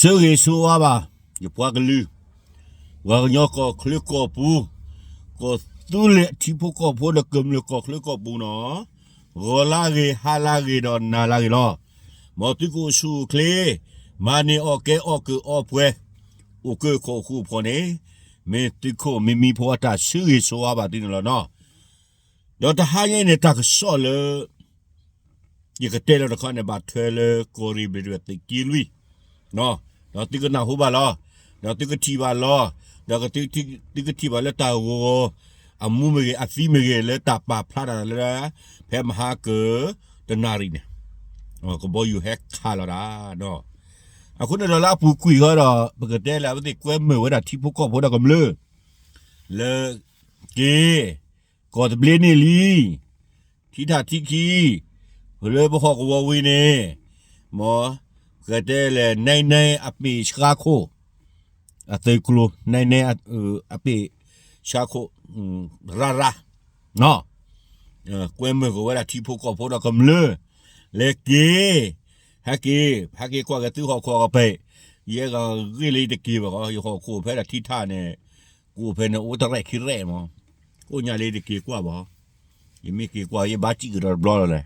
ဆၢဂ့ၤဆၢဝါဘၣ် ယပှၤကလုာ်, ပှၤကညီကီၢ်ချၢကီၢ်ပူၤ, ကီၢ်သူလ့ၤထံဖိကီၢ်ဖိဒီးကမျၢၢ်ကီၢ်ချၢကီၢ်ပူၤနီၤ, ဂီၤလၢဂ့ၤ ဟါလၢဂ့ၤဒီးနၤလၢဂ့ၤလီၤ. မ်သုကအိၣ်ဆူၣ်အိၣ်ချ့, မၤန့ၢ်အီၣ်ကဲအီၣ်ကၢအီပှဲၤ, အိၣ်ကၢခိၣ်ဃူဖိးန့ၣ်, မ့ၢ်သုးခိၣ်မံမံဖိအတၢ်ဆၢဂ့ၤဆၢဝါဘၣ်သုန့ၣ်လီၤနီၤ. ဒီးတဟါညါအံၤန့ၣ် တၢ်ကစီၣ်လၢ ယကတဲလီၤတခီန့ၣ် ဘၣ်ထွဲလၢကီၢ်ရ့ၣ်ဘျ့းဒဝဲၢ်သုးက့လွံၢ်, ဒီးသုကနၢ်ဟူဘၣ်လီၤ, ဒီးသုကထံၣ်ဘၣ်လီၤ, ဒီးသုကထံၣ်ဘၣ်လၢတၢ်ဂီၤ အမူမ့ၢ်ဂ့ၤ အသံမ့ၢ်ဂ့ၤ လၢတၢ်ပာ်ဖျါတၢ်လၢ ဖဲမဟါကၢ တနၣ်ရံၣ်န့ၣ် ကဘီယူၤဟဲခးလီၤတၢ်ဒီး အဃိန့ၣ်ဒီးလၢအပူၤကွံာ်ဃီဒီး ပကတဲလၢအဝဲသ့ၣ်ကွဲမုာ်ဝဲဒၣ်ထံဖိကီၢ်ဖိဒီးကမျၢၢ် လၢက့ၤ ကီၢ်သဘျ့န့ၣ်လံ ထံထၣ်ထံခံ လၢပဟီၣ်ကဝီၤဝံၤန့ၣ် မ် ပကတဲလဲၣ် နဲနဲအပ့ၢ်ဆှါခိၣ် အသုးကျိၤ နဲနဲအပ့ၢ်ဆှါခိၣ် ရၢ်ရၢ် ကွဲမုာ်က့ၤဝဲဒၣ်ထံဖိကီၢ်ဖိဒီးကမျၢၢ် လဲၤက့ၤ ဟဲက့ၤ ဟဲက့ၤကွၢ်က့ၤသုဟီၣ်ခိၣ်အကပၤ ယဲဂၤဂ့ၢ်လၢယတက့ၤဘၣ်ဃီ ယဟီၣ်ခိၣ်ဖဲဒၣ်ထံထၣ်န့ၣ် ကအိၣ်ဖဲန့ၣ်အိၣ်တရဲၣ်ခံရဲၣ်မး ကိးညါလၢယတက့ၤကွၢ်ဘၣ်ဃီ ယမ့ၢ်က့ၤကွၢ်ယဘၣ်စံၣ်ကဒီးတဘျီလီၤလဲၣ်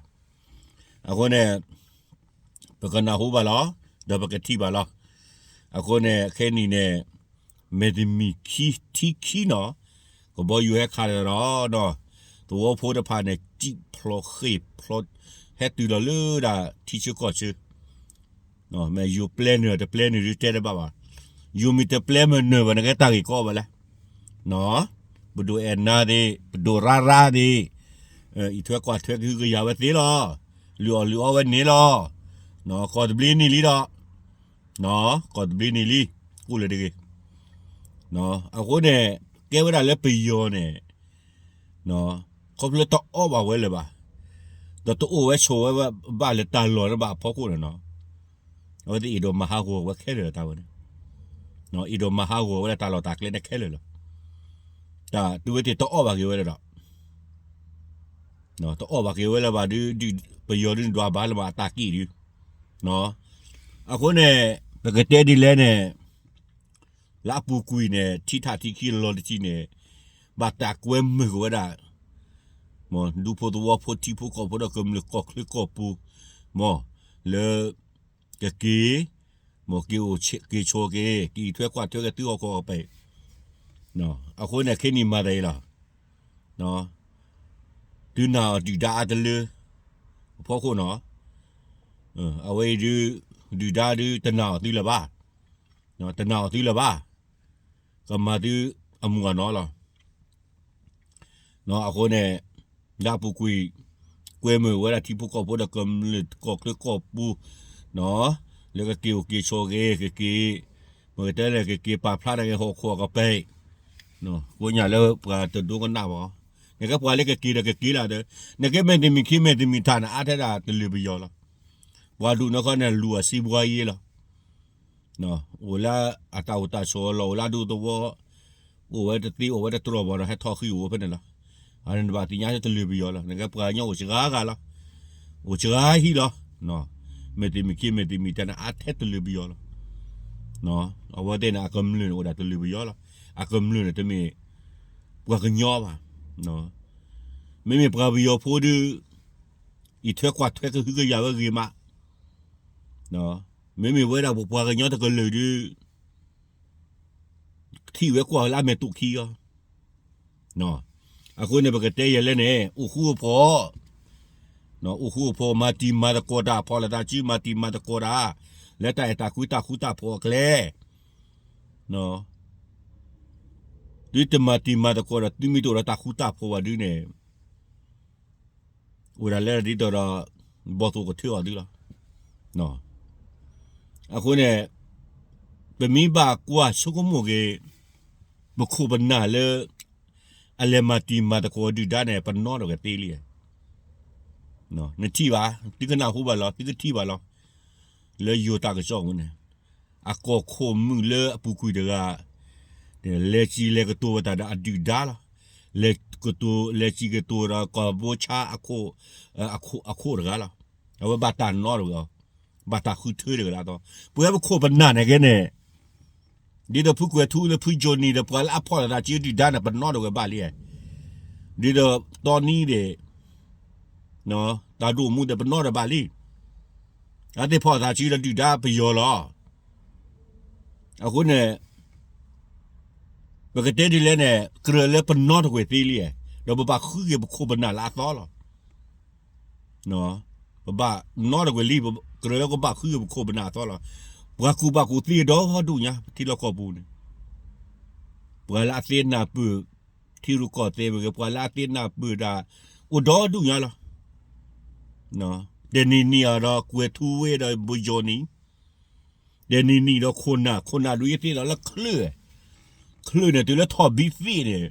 အဃိန့ၣ် ပကနၢ်ဟူဘၣ်လီၤ ဒီးပကထံၣ်ဘၣ်လီၤ အဃိန့ၣ် ခဲနံၣ်န့ၣ် မ့ၢ်တမံၤခံထံခံနီၤ ကဘီယူၤဟဲခးလီၤဒီး သဝီဖိတဖၣ်န့ၣ် စံၣ်ဖျိးဃ့ၢ်ဖျိး ဟဲတုၤလီၤလၢဒၣ်ထံဆၢကီၢ်ဆၢ မ့ၢ်ယိၤပျဲနုာ်တပျဲနုာ်ဒုးတဲတဘၣ်ဘၣ်, ယိၤမ့ၢ်တပျဲမ့ၢ်နုာ်ဘၣ် နကဲတၢ်ဂ့ၢ်ကီဘၣ်လဲၣ်, ပဒိၣ်အဲၣ်နၤသ့ၣ် ပဒိၣ်ရၢ်ရၢ်သ့ၣ်, အံးထွဲကွၢ်ထွဲကဟုကယာ်ဝဲသ့လီၤ, လုၢ်အီၣ်လုၢ်အီဝဲန့ၣ်လီၤ, ကီၢ်သဘျ့န့ၣ်လံဒီး, ကီၢ်သဘျ့န့ၣ်လံ, အိၣ်လၢတဂ့ၤ, အဃိန့ၣ် ကဲဝဲဒၣ်လၢပယီၤန့ၣ် ခီဖျိလၢတအီၣ်ဘၣ်ဝဲလၢၤဘၣ်, ဒီးတအိၣ်ဝဲဆိးဝဲဘၣ်လၢတၢ်လီၢ်လၢၤဘၣ်အဖီခိၣ်န့ၣ်နီၤ, အဝဲသ့ၣ်အ့ၣ်ဒိးမၤဟးဂီၤဝဲခဲလၢာ်လီၤတၢ်ဝဲန့ၣ်, အ့ၣ်ဒိးမၤဟးဂီၤဝဲဒၣ်တၢ်လီၢ်တၢ်ကျဲန့ၣ်ခဲလၢာ်လီၤ, တၢ်တုၤဝဲသ့ၣ်တအီၣ်ဘၣ်က့ၤဝဲလၢၤဒီး, တအီၣ်ဘၣ်က့ၤဝဲလၢၤဘၣ်ဒုး, ပယီၤဒုးဒွးဘၣ်လၢၤဘၣ်အတၢ်က့ၣ်ဒုး, အဃိန့ၣ် ပကတဲဒ်လဲၣ်န့ၣ် လၢအပူၤကွံာ်န့ၣ် ထံထၣ်ထံခံလီၤတထံၣ်န့ၣ် ဘၣ်တၢ်ကွဲမုာ်က့ၤဝဲဒၣ် ဒူဖိသဝီဖိထံဖိကီၢ်ဖိဒီးကမျၢၢ်ကီၢ်ချၢကီၢ်ပူၤ, မ်လၢ ကက့ၤ, မ်က့ၤအိၣ်က့ၤဆိးက့ၤ ကအံးထွဲကွၢ်ထွဲက့ၤသုဟီၣ်ခိၣ်အကပၤ, အဃိန့ၣ် ခဲနံၣ်မၤသးအံၤလီၤ, သုနာ်အီၤဒုၣ်ဒါအါတလၢ အဖီခိၣ်နီၤ, အဝဲအံၤဒုး ဒုၣ်ဒါဒုးတနာ်အီၤသုလၢၤဘၣ်, တနာ်အီၤသုလၢၤဘၣ်, ကမၤသုအမုၢ်အနီၢ်လီၤ. အဃိန့ၣ် လၢအပူၤကွံာ် ကွဲမုာ်ဝဲဒၣ်ထံဖိကီၢ်ဖိဒီးကမျၢၢ်ကီၢ်ချၢကီၢ်ပူၤ, လၢကက့ၤအိၣ်က့ၤဆိးက့ၤ ကက့ၤ, မ့ၢ်ကတဲလဲၣ် ကက့ၤပာ်ဖျါထီၣ်က့ၤဟီၣ်ခိၣ်အကပၤ, ကိးညါလၢပှၤတဒိကနၣ်ဘၣ်, နကဲပှၤလၢကက့ၤဒီးကက့ၤလီၤဒီး, နကဲမဲာ်တမံၤခံမဲာ်တမံၤထၣ်န့ၣ် အါထဲဒၣ်တလုာ်ပယီၤလီၤ. ပှၤဒိၣ်နီၢ်ခီန့ၣ် လူၤအစံးဘှါယ့လီၤ. အိၣ်လၢအတၢ်အိၣ်တၢ်ဆိးလီၤ, အိၣ်လၢအဒူသဝီ, အိၣ်ဝဲတသ့ အိၣ်ဝဲတတြီၢ်ဘၣ်ဒီး ဟဲထီၣ်ဃံအိၣ်ဝဲဖဲန့ၣ်လီၤ. အန့ၣ်နဘၣ်သ့ၣ်ညါတလုာ်ပယီၤလီၤ. နကဲပှၤကညီအိၣ်စှၤဂၤလီၤ. အိၣ်စှၤဂၤဟံၣ်လီၤ. မဲာ်တမံၤခံမဲာ်တမံၤထၣ်န့ၣ် အါထဲတလုာ်ပယီၤလီၤ. အဝဲသ့ၣ်န့ၣ် အကမျၢၢ်န့ၣ်အိၣ်ဒၣ်တလုာ်ပယီၤလီၤ. အကမျၢၢ်န့ၣ်တမ့ၢ် ပှၤကညီဘၣ်. မ့မ့ၢ်ပှၤပယီၤဖိဒုး အံးထွဲကွၢ်ထွဲကဟုကယာ်ဝဲဂ့ၤမး, မ့မ့ၢ်ဝဲဒၣ်ပပှၤကညီတကလုာ်ဒုး ထံၣ်ဝဲကွၢ်ဝဲလၢအမဲာ်တူာ်ခံအီၤ, အဃိန့ၣ် ပကတဲယဲလဲၣ်န့ၣ် အိၣ်ဃူအိၣ်ဖိး, အိၣ်ဃူအိၣ်ဖိး မၤတံၤမၤသကိးတၢ် ဖီၣ်လိာ်သးစု မၤတံၤမၤသကိးတၢ် လၢတၢ်အဲၣ်တၢ်ကွံတၢ်ဃူတၢ်ဖိးအကျဲ သုတမၤတံၤမၤသကိးဒီး သုမ့ၢ်တအိၣ်ဒီးတၢ်ဃူတၢ်ဖိးဘၣ်ဒုန့ၣ် အိၣ်ဒၣ်လၢဒ်သိးဒီး ဘီၣ်သိၣ်ကထၢအီၤသုလီၤ. အဃိန့ၣ် ပမ့ၢ်ဘၣ်ကွၢ်ဆိကမိၣ်က့ၤ ပခိၣ်ပနၢ်လၢ အလဲၤမၤတံၤမၤသကိးဒုၣ်ဒါန့ၣ် ပနီၣ်ထီၣ်ကသ့လံ. နထံၣ်ဘၣ် သုကနၢ်ဟူဘၣ်လီၤ သုကထံၣ်ဘၣ်လီၤ. လၢယိၤတၢ်ကစီၣ်ပူၤန့ၣ် အကီၢ်ခိၣ်မုၣ်လၢအပူၤကွံာ်တဂၤ လဲၤစံၣ်လဲၤကတိၤဝဲတၢ်ဒီးအဒုၣ်ဒါလီၤ. လဲၤကတိၤ လဲၤစံၣ်ကတိၤဒီးကီၢ်ဘိဆါအခိၣ် အခိၣ်တဂၤလီၤ. အဝဲဘၣ်တၢ်နီတဂၤ ဘၣ်တၢ်ဃုထၢတဂၤလၢအသီ, ပဝဲပခိၣ်ပနၢ်န့ၣ်ကဲန့ၣ်, ဒ်သိးဖုကွဲၤထူလၢဖုကၠိၤနံၤဒီးပှၤလၢအဖီၣ်လိာ်သးစုဒုၣ်ဒါန့ၣ် ပနီၣ်တဝဲဘၣ်လံ, ဒ်သိးတီနံဒီး တၢ်ဒိၣ်မူဒီးပနီၣ်တဘၣ်လံ, အသ့ၣ်ဖီၣ်သးစုဒီးဒုၣ်ဒါပယီၤလီၤ. အဃိန့ၣ် ပကတဲဒ်လဲၣ်န့ၣ် ကြၢးလၢပနီၣ်တဝဲသ့လံ, ဒီးပဘၣ်ဃုက့ၤပခိၣ်ပနၢ်လၢအသီလီၤ. ပဘၣ်နီၣ်တဝဲလံ, ကြၢးလၢကဘၣ်ဃုက့ၤပခိၣ်ပနၢ်အသီလီၤ. ပှၤကူၣ်ဘၣ်ကူၣ်သ့ဒီဒူၣ်ညါ ပထံလီၢ်ကီၢ်ပူၤန့ၣ်, ပှၤလၢအသ့နၢ်ပၢၢ် ထံရူၢ်ကီၢ်သဲးမ့ၢ်ဂ့ၤ, ပှၤလၢအသ့နၢ်ပၢၢ်တၢ် အိၣ်ဒီဒူၣ်ညါလီၤ. တနံၤနံၤအံၤဒီးကွဲၤထူဝ့ဒီးဘိယီၤနံၤ, တနံၤနံၤဒီးခိၣ်နၢ်, ခိၣ်နၢ်ဒုးယသ့ၣ်လီၤလၢချၢၣ်, ချၢၣ်န့ၣ်တုၤလၢထီၣ်ဘံသ့ၣ်န့ၣ်,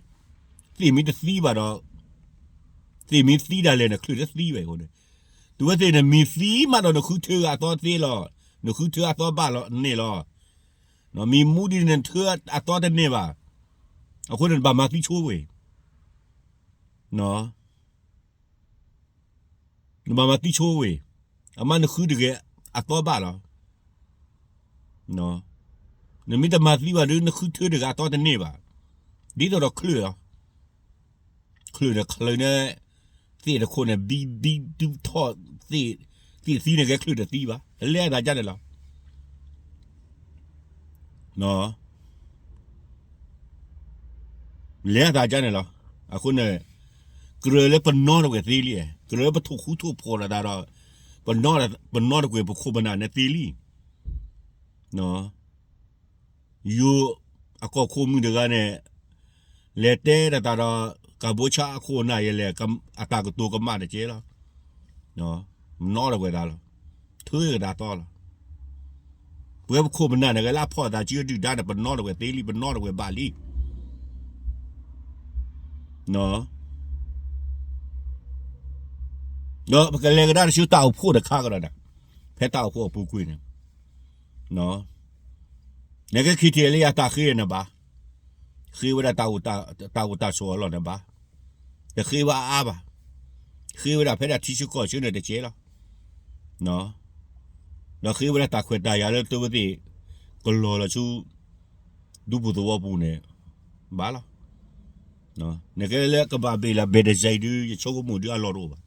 သ့ၣ်မ့ၢ်တသံဘၣ်ဒီး, သ့ၣ်မ့ၢ်သံဒၣ်လဲာ်န့ၣ် ချၢၣ်တသံဘၣ်အဃိန့ၣ်, တုၤဝဲသ့ၣ်န့ၣ် မ့ၢ်သံမးဒီးနဃုထၢအသီသ့လီၤ, နဃုထၢအသီဘၣ်လီၤန့ၣ်လီၤ. မ့ၢ်မူဒ်န့ၣ်နထၢအသီတန့ၢ်ဘၣ်, အဃိန့ၣ်နဘၣ်မၤသံဆိဝ့ၤ နဘၣ်မၤသံဆိဝ့ၤ, အမ့ၢ်နဃုတဂ့ၤအသီဘၣ်လီၤ. နမ့ၢ်တမၤသံဘၣ်ဒီး နဃုထၢတဂ့ၤအသီတန့ၢ်ဘၣ်, ဒ်သိးဒီးချၢၣ်လီၤ. ချၢၣ်န့ၣ်ချၢၣ်န့ၣ်, သ့ၣ်တခိၣ်န့ၣ် ဘံဘံဒုးထီၣ်, သ့ၣ်သံန့ၣ်ကဲချၢၣ်တသံဘၣ်, လဲၤအသးဒ်န့ၣ်လီၤ. လဲၤအသးဒ်န့ၣ်လီၤ. အဃိန့ၣ် ကြၢးလၢပနီၣ်တဝဲသ့လံ, ကြၢးလၢပထိၣ်ဃူထိၣ်ဖိးလိာ်သးဒီး ပနီၣ်တကွဲၤပခိၣ်ပနၢ်န့ၣ်သ့လံ. ယိၤအကီၢ်ခိၣ်မုၣ်တဂၤန့ၣ် လဲၤတဲတၢ်သးဒီး ကၣ်ဘိဆါအခိၣ်အနၢ်ယဲလဲၣ်, အတၢ်ကတိၤကမၣ်တကဲလီၤ. နီၣ်တဝဲသးလီၤ. ထၢတဂၤသီလီၤ. ပဝဲပခိၣ်ပနၢ်န့ၣ် ဂဲၤလၢအဖီၣ်သးစုဒုၣ်ဒါန့ၣ် ပနီၣ်တဝဲသ့လံ, ပနီၣ်တဝဲဘၣ်လံ. ဒီးပကလဲၤကဒါတဆူတၢ်အိၣ်ဖှိၣ်တခါကဒီးန့ၣ်, ဖဲတၢ်အိၣ်ဖှိၣ်အပူၤကွံာ်န့ၣ်, နကဲခံထံၣ်လၢယၤ တၢ်ဃ့နဘၣ်, ဃ့ဝဲဒၣ် တၢ်အိၣ်တၢ်ဆိးအလီၢ်န့ၣ်ဘၣ်, တဃ့ဝဲအါအါဘၣ်, ဃ့ဝဲဒၣ်ဖဲဒၣ်ထံဆၢကီၢ်ဆၢန့ၣ်တကဲလီၤ. ဒီးဃ့ဝဲဒၣ်တၢ်ခွဲးတၢ်ယာ်လၢသုဝဲသ့ၣ် ကလီၤလီၤဆူ ဒူပူၤသဝီပူၤန့ၣ် ဘၣ်လီၤ. နကဲလၢကဘၣ်ဘ့ၣ်လၢ ဘ့ၣ်ဒစဲးဒုး ယဆိကမိၣ်ဒုးအလီၢ်တအိၣ်ဘၣ်.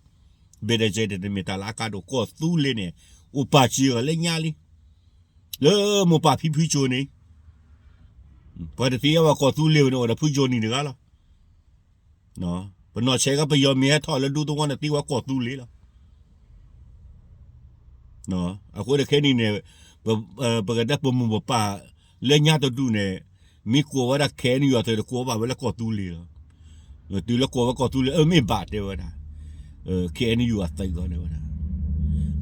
ဘ့ၣ်ဒစဲးန့ၣ် တမ့ၢ်တၢ်လၢအကါဒိၣ်, ကီၢ်သူလ့ၤန့ၣ် အိၣ်ပာ်စၢၤအီၤလၢညါလံ. လၢမိၢ်ပၢ်ဖံဖုကၠိန့ၣ်, ပှၤတသ့အီၤဘၣ်ကီၢ်သူလ့ၤဝဲန့ၣ် အိၣ်ဒီးဖုကၠိနံၤတဂၤလီၤ. ပနီၢ်ဆဲးကပယီၤမ့ၢ်ဟဲထီၣ်လၢဒူသဝီန့ၣ် သ့ဝဲကီၢ်သူလ့ၤလီၤ. အဃိဒီးခဲနံၣ်န့ၣ် ပကတဲပမိၢ်ပပၢ်လၢညါတဒူၣ်န့ၣ် မ့ၢ်ကိးဝဲဒၣ် KNU အသိးဒီး ကိးဘၣ်ဝဲလၢကီၢ်သူလ့ၤလီၤ. တုၤလၢကိးဝဲကီၢ်သူလ့ၤ အမ့ၢ်ဘၣ်တဲဝဲဒၣ် KNU အသုးကီးန့ၣ်ဝဲဒၣ်.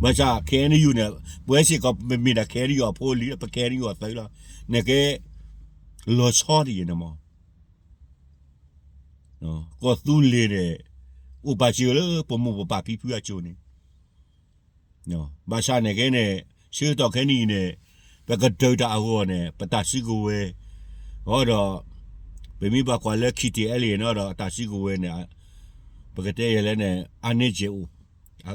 ဘၣ်ဆၣ် KNU န့ၣ် ပဝဲစ့ၢ်ကီးပမ့ၢ်ဒၣ် KNU အဖိလံၤ ပ KNU အသုးလီၤ. နကဲ လီၤဆီတယံၤန့ၣ်မး ကီၢ်သူလ့ၤန့ၣ် အိၣ်ပာ်စၢၤလၢပမိၢ်ပပၢ်ဖံဖုအကၠိန့ၣ်, ဘၣ်ဆၣ်န့ၣ်ကဲန့ၣ် ဆၢကတီၢ်ခဲနံၣ်အံၤန့ၣ် ပကဒုးတၢ်အဂီၢ်န့ၣ် ပတၢ်စုကဝဲၤ အဃိဒီး ပမ့ၢ်ဘၣ်ကွၢ်လၢ KTLA န့ၣ်ဒီး အတၢ်စုကဝဲၤန့ၣ် ပကတဲယဲလဲၣ်န့ၣ် အါန့ၢ်ကဲအိၣ်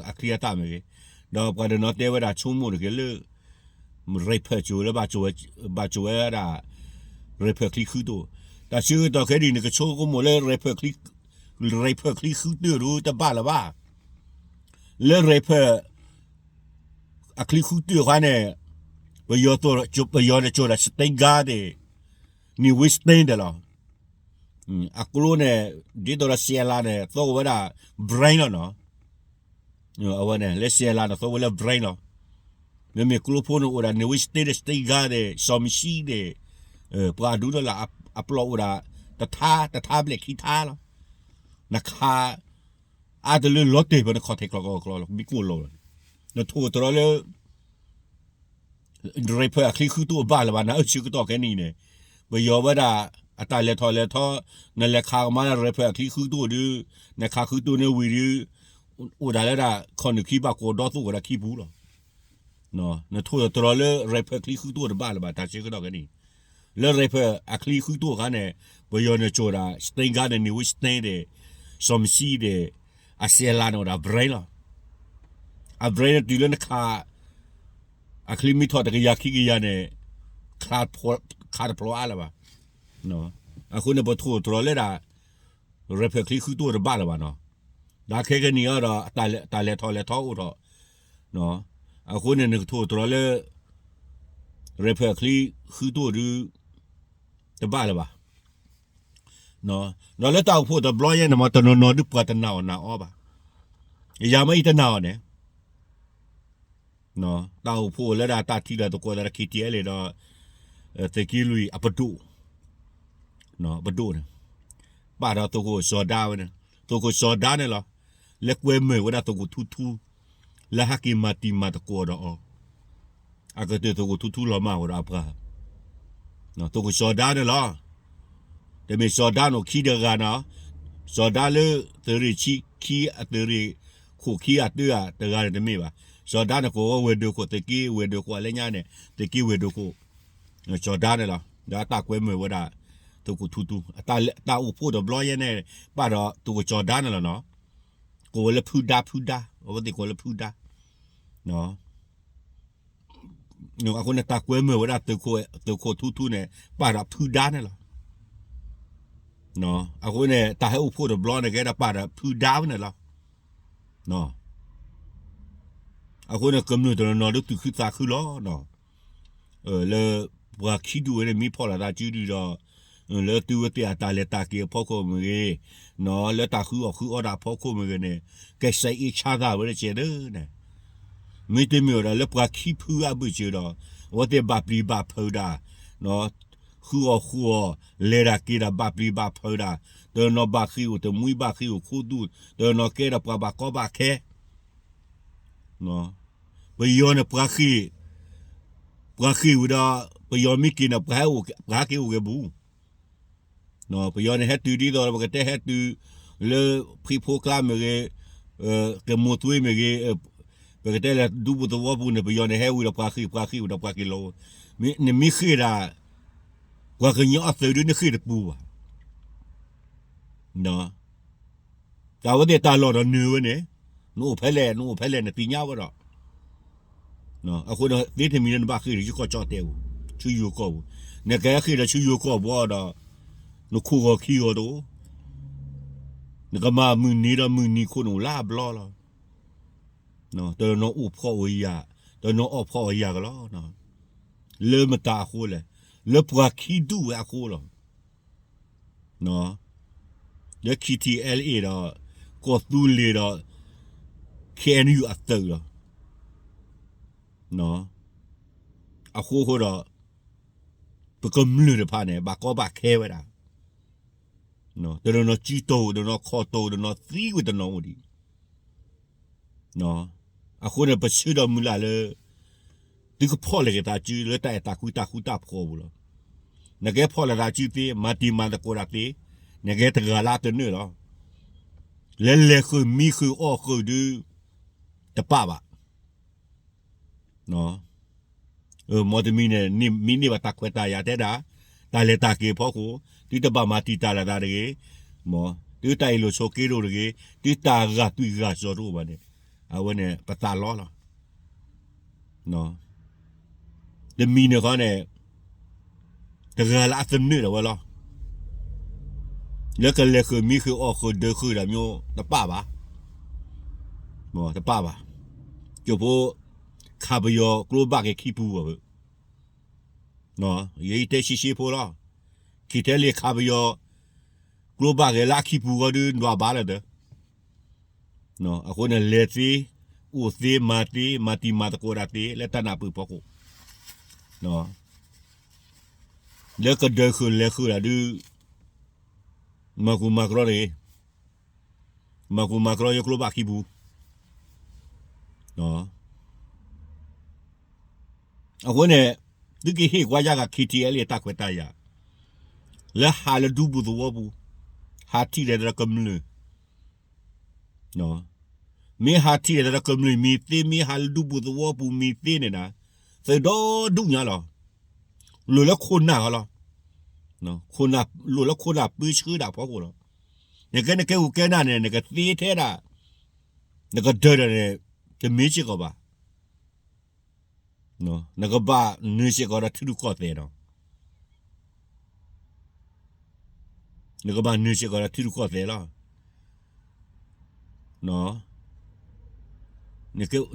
အချံအသၣ်မ့ၢ်ဂ့ၤ, ဒီးပှၤတနီၤတဲဝဲဒၣ်ဆိကမိၣ်တက့ၢ်လၢ ရံးဖၢၣ်ကၠိလၢ ဘၣ်ကၠိဝဲဒၣ် ရံးဖၢၣ်ချံဃုတိၢ်, တၢ်ဆၢကတီၢ်ခဲနံၣ်န့ၣ် ကဆိကမိၣ်လၢ ရံးဖၢၣ်ချံဃုတိၢ်ဒုးတဘၣ်လၢၤဘၣ်. လၢရံးဖၢၣ် အချံဃုတိၢ်အခါန့ၣ် ပယီၤတကၠိၤဒီး state guard န့ၣ် Navy state ဒဲးလီၤ. အကျိန့ၣ် ဒ်သိးဒီး စဲးလးန့ၣ် သီဝဲဒၣ် brain လီၤနီၤ. အဝဲန့ၣ် လၢစဲးလးန့ၣ် သီဝဲလၢ brain လီၤ. မ့မ့ၢ်ကျိဖိန့ၣ်အိၣ်ဒၣ် Navy state ဒီး state guard ဒီး စီၤမံၡံဒီး ပှၤဒူၣ်န့ၣ်လၢအပျီၢ်အိၣ်ဒၣ် တထါ တထါဘျဲၣ်ခံထါလီၤ. နခး အါတလၢလီၤတဲာ်ဖဲနခီၣ်ထံးကျီကျီကျီလီၤ မ့ၢ်ကိၣ်လီၤလီၤ. နထိၣ်သတြီၤလၢ ရံးဖၢၣ်အချံဃုတိၢ်အဘၣ်လၢၤဘၣ် နအၢၣ်ဆၢကတီၢ်ခဲနံၣ်န့ၣ် ပယီၤဝဲဒၣ် အတၢ်လဲၤထီၣ်လဲၤထီ နလဲၤခးကမါလၢရံးဖၢၣ်အချံဃုတိၢ်ဒုး နခးဃုတိၢ်န့ၣ်ဝံၤဒုး အိၣ်ဒၣ်လၢဒၣ် ခီၣ်နုာ်ခံဘၣ်ကိးဒီသိၣ်ဝဲဒၣ်ခံပူၤလီၤ. နထိၣ်သတြီၤလၢရံးဖၢၣ်ချံဃုတိၢ်တဘၣ်လၢၤဘၣ် တၢ်ဆၢကတီၢ်ခဲနံၣ် လၢရံးဖၢၣ်အချံဃုတိၢ်အခါန့ၣ် ပယီၤန့ၣ်ကၠိၤဒၣ် state guard န့ၣ် Navy state ဒီး စီၤမံၡံဒီး အစဲးလးန့ၣ်အိၣ်ဒၣ် brain လီၤ. အ brain န့ၣ်တုၤလၢနခး အချံမ့ၢ်ထီၣ်တကယၤခံကယၤန့ၣ် ခးတဖျိးအါလၢၤဘၣ်. အဃိန့ၣ် ပထိၣ်တြီၤလၢဒၣ် ရ့ဖၢၣ်ချံဃုတိၢ်တဘၣ်လၢၤဘၣ်နီၤ. ဒီးခဲကနံၣ်အံၤဒီး တၢ်လဲၤထီၣ်လဲၤထီအိၣ်ထီၣ်, အဃိန့ၣ် နကထိၣ်တြီၤလၢ ရ့ဖၢၣ်ချံဃုတိၢ်ဒုး တဘၣ်လၢၤဘၣ်. ဒီးလၢတၢ်အိၣ်ဖှိၣ်တဘျီယဲန့ၣ်မ့ၢ် တနီၤနီၤဒုးပှၤတနာ်အီၣ်နာ်အီၤဘၣ်. ယၤမ့ၢ်ယတနာ်အီၤန့ၣ် တၢ်အိၣ်ဖှိၣ်လၢဒၣ်တၢ်ထံၣ်လိာ်သကိးသးဒီး ခံထံအဲလ့ၣ် ဒီး သုးက့လွံၢ်အပဒိၣ်, ပဒိၣ်န့ၣ် ပာ်ဒီးသုးခိၣ်စီၤဒါဝဲန့ၣ်, သုးခိၣ်စီၤဒါန့ၣ်လီၤ. လၢကွဲမုာ်ဝဲဒၣ်သုးခိၣ်ထူထူ လၢဟဲက့ၤမၤတံၤမၤသကိးဒီးအီၤ, အကတၢၢ်သုးခိၣ်ထူထူလီၤမၢ်ဝဲဒီးအပှၤ သုးခိၣ်စီၤဒါန့ၣ်လီၤ. တမ့ၢ်စီၤဒါန့ၣ်ခံတဂၤနီၤ, စီၤဒါလၢသုးရ့ၣ်ဆံခံအသုးရ့ၣ်ခိၣ်ခံအတၢၢ်ဧါ တဂၤန့ၣ်တမ့ၢ်ဘၣ်. စီၤဒါန့ၣ်ကိးဝဲဒၢးခိၣ် သုးက့ဝဲဒၢးခိၣ်အလၢညါန့ၣ် သုးက့ဝဲဒၢးခိၣ် စီၤဒါန့ၣ်လီၤ. ဒီးအတၢ်ကွဲမုာ်ဝဲဒၣ် သုးခိၣ်ထူထူ တၢ်အိၣ်ဖှိၣ်တဘျီယဲန့ၣ် ပာ်ဒီးသုးခိၣ်စီၤဒါန့ၣ်လီၤနီၤ. ကိးဝဲလၢဖုဒါ ဖုဒါ အဝဲသ့ၣ်ကိးလၢဖုဒါ အဃိန့ၣ် တၢ်ကွဲမုာ်ဝဲဒၣ်သုးခိၣ်ထူထူန့ၣ် ပာ်ဒီးဖုဒါန့ၣ်လီၤ. အဃိန့ၣ် တၢ်ဟဲအိၣ်ဖှိၣ်တဘျီန့ၣ် ကဲဒၣ်ပာ်ဒီးဖုဒါဝဲန့ၣ်လီၤ. အဃိန့ၣ် ကမျၢၢ်တနီၤနီၤဒုးသူၣ်ခုသးခုလီၤ. လၢပှၤခံဒူၣ်ဝဲန့ၣ် မ့ၢ်ဖီၣ်လိာ်သးစုဒုဒီး လၢသုဝဲသ့ၣ်အတၢ်လဲၤတၢ်က့ၤအဖီခိၣ်မ့ၢ်ဂ့ၤ, လၢတၢ်ဃုအီၣ်ဃုအီတၢ်အဖီခိၣ်မ့ၢ်ဂ့ၤန့ၣ် ကစဲအ့ဆါသးဝဲတကဲးန့ၣ်, မ့တမ့ၢ်ဝဲဒၣ်လၢပှၤခံဖုအဘၢၣ်စၢၤဒီး အဝဲသ့ၣ်ဘၣ်ပျံၤဘၣ်ဖုးတၢ်, ဃုအီၣ်ဃုအီ လဲၤတၢ်က့ၤတၢ်ဘၣ်ပျံၤဘၣ်ဖုးတၢ်, တနီၤဘၣ်ဃ့ၢ်အိၣ်တမှံဘၣ်ဃ့ၢ်အိၣ်ခူသူၣ်, တနီၤကဲဒီးပှၤဘၣ်ကီဘၣ်ခဲ ပယီၤန့ၣ် ပှၤဃ့ၢ်, ပှၤဃ့ၢ်ဝံၤဒီး ပယီၤမ့ၢ်က့ၤန့ၣ် ပှၤဟဲက့ၤအိၣ်ဂဲၤပူၤ, ပယီၤန့ၣ်ဟဲတုၤဒ်သိး ပကတဲဟဲတုၤ လၢဖှံဖိကျါမ့ၢ်ဂ့ၤ, ကမိၢ်သွ့မ့ၢ်ဂ့ၤ, ပကတဲလၢဒူပူၤသဝီပူၤန့ၣ် ပယီၤန့ၣ်ဟဲဝံၤဒီးပှၤဃ့ၢ် ပှၤဃ့ၢ်ဝံၤဒီးပှၤက့ၤလီၤ, နမ့ၢ်ဃ့ၢ်ဒၣ် ပှၤကညီအသုးဒုးနဃ့ၢ်တပူၤဘၣ်. တၢ်ဝဲသ့ၣ်တၢ်လီၢ်ဒီးနၢၤဝဲန့ၣ်, နအိၣ်ဖဲလဲၣ် နအိၣ်ဖဲလဲၣ် နသ့ၣ်ညါဝဲဒီး, အဃိန့ၣ် သ့တမံၤလၢနဘၣ်ဃ့ၢ်ဒီးယကီၢ်ကၠီၣ်တဲာ်ပူၤ, ဆူယိၤကီၢ်ပူၤ, နကဟဲဃ့ၢ်ဒီးဆူယိၤကီၢ်ပူၤဒီး နခိၣ်ဂီၤခံဂီၤတအိၣ်, နကမၤမုၢ်နံၤဒီးမုၢ်နံၤခိၣ်နအိၣ်လၢအဘျီလီၤ. တနီၤအိၣ်ဖှီၣ်ဝဲယၤ, တနီၤအီၣ်ဖှီၣ်ဝဲယၤကလီလီၤ. လၢမတၤအဃိလဲၣ်, လၢပှၤခံဒူၣ်ဝဲအဃိလီၤ. လၢ ခံထံအဲလ်အ့ဒီး ကီၢ်သူလ့ၤဒီး ခ့ၣ်အဲၣ်ယူၣ်အသုးလီၤ. အဃိဃိဒီး ပကမျၢၢ်တဖၣ်န့ၣ် ဘၣ်ကီဘၣ်ခဲဝဲဒၣ်, တနီၤနီၤစုတီၢ်အိၣ် တနီၤခီၣ်တီၢ်အိၣ် တနီၤသံကွံာ်တနီၤအိၣ်ဒံး. အဃိန့ၣ် ပဆၢဒီးမုၢ်လၢ်လၢ သုကဖီၣ်လဲၣ်က့ၤသးစုလၢတၢ်အဲၣ်တၢ်ကွံတၢ်ဃူတၢ်ဖိးအပူၤလီၤ. နကဲဖီၣ်လဲၣ်သးစုသ့ မၤတံၤမၤသကိးတၢ်သ့, နကဲတဂၤလၢအသနၢၣ်လီၤ. လၢလဲၤဃုာ်မံဃုာ်အီၣ်ဃုာ်ဒုး တပၣ်ဘၣ်. မ်တမံၤန့ၣ် မ့ၢ်န့ၢ်ဘၣ်တၢ်ခွဲးတၢ်ယာ်တဲဒၣ် တၢ်လဲၤတၢ်က့ၤအဖီခိၣ် သုတဘၣ်မၤတံာ်တာ်လိာ်သးတဂ့ၤ, မ်သုတၢ်အ့ၣ်လိာ်ဆိးက့လိာ်တဂ့ၤ, သုတၢ်ဂာ်သွံၣ်ဂာ်စီၤတအိၣ်ဘၣ်န့ၣ် အဝဲန့ၣ် ပသးလီလီၤ. တမံၤန့ၣ်ဃီန့ၣ် တဂၤလၢအသနၢၣ်ဒၣ်ဝဲလီၤ. လၢကလဲၤဃုာ်မံဃုာ်အီၣ်ဃုာ်ဒၢးဃုာ်ဒၣ်မျိုး တပၣ်ဘၣ်, တပၣ်ဘၣ်. ကၠိဖိ ခးပယီၤကျိဘၣ်က့ၤခံပူၤဘၣ်, ယဲအံၤတဲရှဲရှဲဖိလီၤ. ခံထဲလံခးပယီၤ ကျိဘၣ်က့ၤလၢအခံပူၤဃီဒုး နဒွးဘၣ်လၢၤတၢ် အဃိန့ၣ် လဲၤသ့, အိၣ်သ့, မၤသ့, မၤတံၤမၤသကိးတၢ်သ့ လၢတၢ်နၢ်ပၢၢ်ဖီခိၣ်, လၢကဒၢးဃုာ်လဲၤဃုာ်တၢ်ဒုး မၤဃူမၤကြီတဂ့ၤ, မၤဃူမၤကြီယကျိဘၣ်ခံပူၤ. အဃိန့ၣ် သုကဟ့ၣ်ကွၢ်ယၢ်ဂၤ ခံထံအဲလ့ၣ် တၢ်ခွဲးတၢ်ယာ် လၢဟးလၢဒူပူၤသဝီပူၤ, ဟးထံၣ်လဲၤသးဒီးကမျၢၢ်, မ့ၢ်ဟးထံၣ်လဲၤသးဒီးကမျၢၢ်မံၤသ့, မ့ၢ်ဟးလၢဒူပူၤသဝီပူၤမံၤသ့န့ၣ်နၤ, သုးဒီဒူၣ်ညါလီၤ. လိၣ်လၢခိၣ်နၢ်ဃီလီၤ. လိၣ်လၢခိၣ်နၢ်ပၢဆှၢဒၣ်ဖီခိၣ်လီၤ. နကဲနကဲဂူာ်ကဲနၢ်န့ၣ် နကသ့ထဲဒၣ်, နကဒၢးဒၣ်န့ၣ် တမ့ၢ်စ့ၢ်ကီးဘၣ်. နကဘၣ်နုာ်စ့ၢ်ကီးဒီးထံရူၢ်ကီၢ်သဲးနီၤ. နကဘၣ်နုာ်စ့ၢ်ကီးဒီးထံရူၢ်ကီၢ်သဲးလီၤ.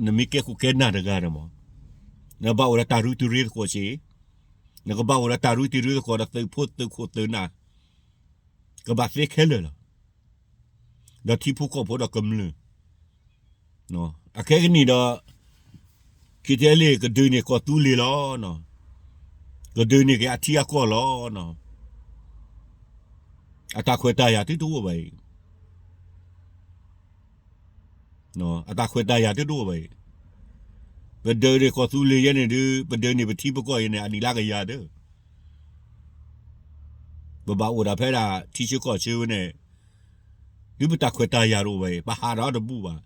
နမ့ၢ်ကဲခိၣ်ကဲနၢ်တဂၤန့ၣ်မး, နဘၣ်အိၣ်ဒီးတၢ်ရူတံရူသကိးစ့ၢ်, နကဘၣ်အိၣ်ဒီးတၢ်ရူတံရူသကိးဒီးသုးဖိသုးခိၣ်သုးနၢ်, ကဘၣ်သ့ခဲလၢာ်လီၤ. ဒီးထံဖိကီၢ်ဖိဒီးကမျၢၢ်, အခဲကနံၣ်ဒီး KTLA ကဒုးန့ၢ်ကီၢ်သူလ့ၤလီၤ. ကဒုးန့ၢ်က့ၤအထံအကီၢ်လီၤ. အတၢ်ခွဲးတၢ်ယာ်သုတအိၣ်ဘၣ်အံၤ, အတၢ်ခွဲးတၢ်ယာ်သုတအိၣ်ဘၣ်အံၤ, ပဒုးန့ၢ်ကီၢ်သူလ့ၤယဲန့ၣ်ဒုး ပဒုးန့ၢ်ပထံပကီၢ်အံၤန့ၣ် အနံၣ်လါကယၤဒၢ, ပဘၣ်အိၣ်ဒၣ်ဖဲဒၣ်ထံဆၢကီၢ်ဆၢဝဲန့ၣ်, ဒုးပတၢ်ခွဲးတၢ်ယာ်တအိၣ်ဘၣ်အံၤ ပဟးဒီးတဘူၣ်ဘၣ်.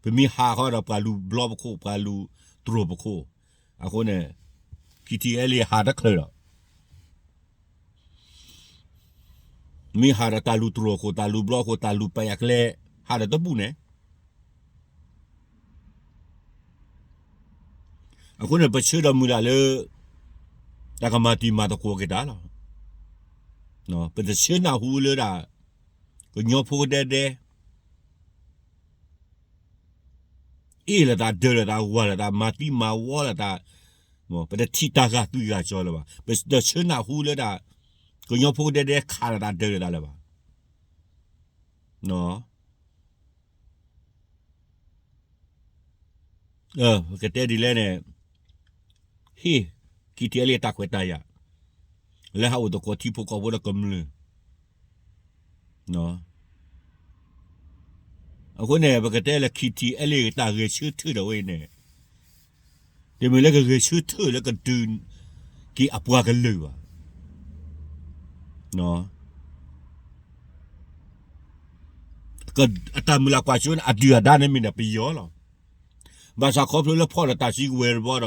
ပမ့ၢ်ဟးဃီဒီးပှၤလူၤဘျီပခိၣ် ပှၤလူၤတြီၢ်ပခိၣ်, အဃိန့ၣ် KTLA ဟးတချုးဒီး မ့ၢ်ဟးဒီးတၢ်လူၤတြီၢ်ခိၣ် တၢ်လူၤဘျီခိၣ် တၢ်လူၤပယၣ်ကျဲ ဟးဒီးတဘူၣ်န့ၣ်, အဃိန့ၣ် ပဆၢဒီးမုၢ်လၢ်လၢ တၢ်ကမၤတံၤမၤသကိးက့ၤတၢ်လီၤ. ပတဆၢနၢ်ဟူလၢဒၣ် ကညီဖိကဒဲဒဲ အ့ၣ်လိာ်သး ဒၢးလိာ်သး ဝၤလိာ်သး မၤသံမၤဝီလိာ်သး, ပတထံၣ်တၢ်ဂာ်သွံၣ်ဂာ်စီၤလၢၤဘၣ်. ပတဆၢနၢ်ဟူလၢဒၣ် ကညီဖိကဒဲဒဲခးလိာ်သး ဒၢးလိာ်သးလၢၤဘၣ်. ပကတဲဒ်လဲၣ်န့ၣ်, ဟ့ၣ် KTLA တၢ်ခွဲးတၢ်ယာ် လၢဟးအိၣ်သကိးထံဖိကီၢ်ဖိဒီးကမျၢၢ်. အဃိန့ၣ် ပကတဲလၢ KTLA တၢ်ဂဲၤဆၢထၢၣ်ဒီးဝဲအံၤန့ၣ်, တမ့ၢ်လၢကဂဲၤဆၢထၢၣ်လၢကဒုးက့ၤအပှၤကလုာ်ဘၣ်. အတၢ်မုၢ်လၢ်ကွၢ်စိန့ၣ် အဒုၣ်အဒါန့ၣ်မ့ၢ်ဒၣ်ပယီၤလီၤ. ဘၣ်ဆၣ်ခီဖျိလၢဖီၣ်လီၤတၢ်စုကဝဲၤတဘျီ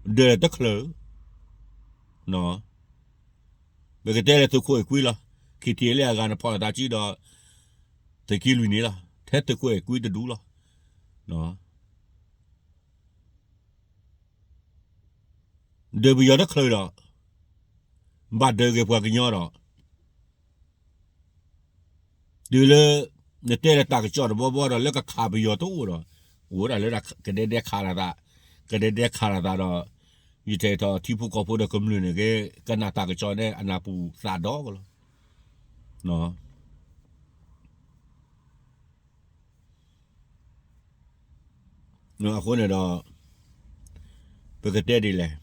ဒီး ဒၢးတချုး, ပကတဲလၢသုးခိၣ်အဲၣ်ကွံလီၤ. KTLA အဂၤန့ၣ်ဖီၣ်လီၤတၢ်စုဒီး သုးက့လွံၢ်န့ၣ်လီၤ. ထဲသုးခိၣ်အဲၣ်ကွံတဒူလီၤ. ဒၢးပယီၤတချုးဒီး ဘၣ်ဒၢးက့ၤပှၤကညီဒီး တုၤလၢ နတဲလၢတၢ်ကစီၣ်တဘီဘီဒီး လၢကခးပယီၤတအိၣ်ဒီး အိၣ်ဝဲဒၣ်လၢဒၣ်ကဒဲဒဲခးလိာ်သး, ကဒဲဒဲခးလိာ်သးဒီး ယတဲထီၣ်ထံဖိကီၢ်ဖိဒီးကမျၢၢ်န့ၣ်က့ ကနၣ်တၢ်ကစီၣ်န့ၣ် အနၢ်ပူၤသးဒီကလီၤ. အဃိန့ၣ်ဒီး ပကတဲဒ်လဲၣ်,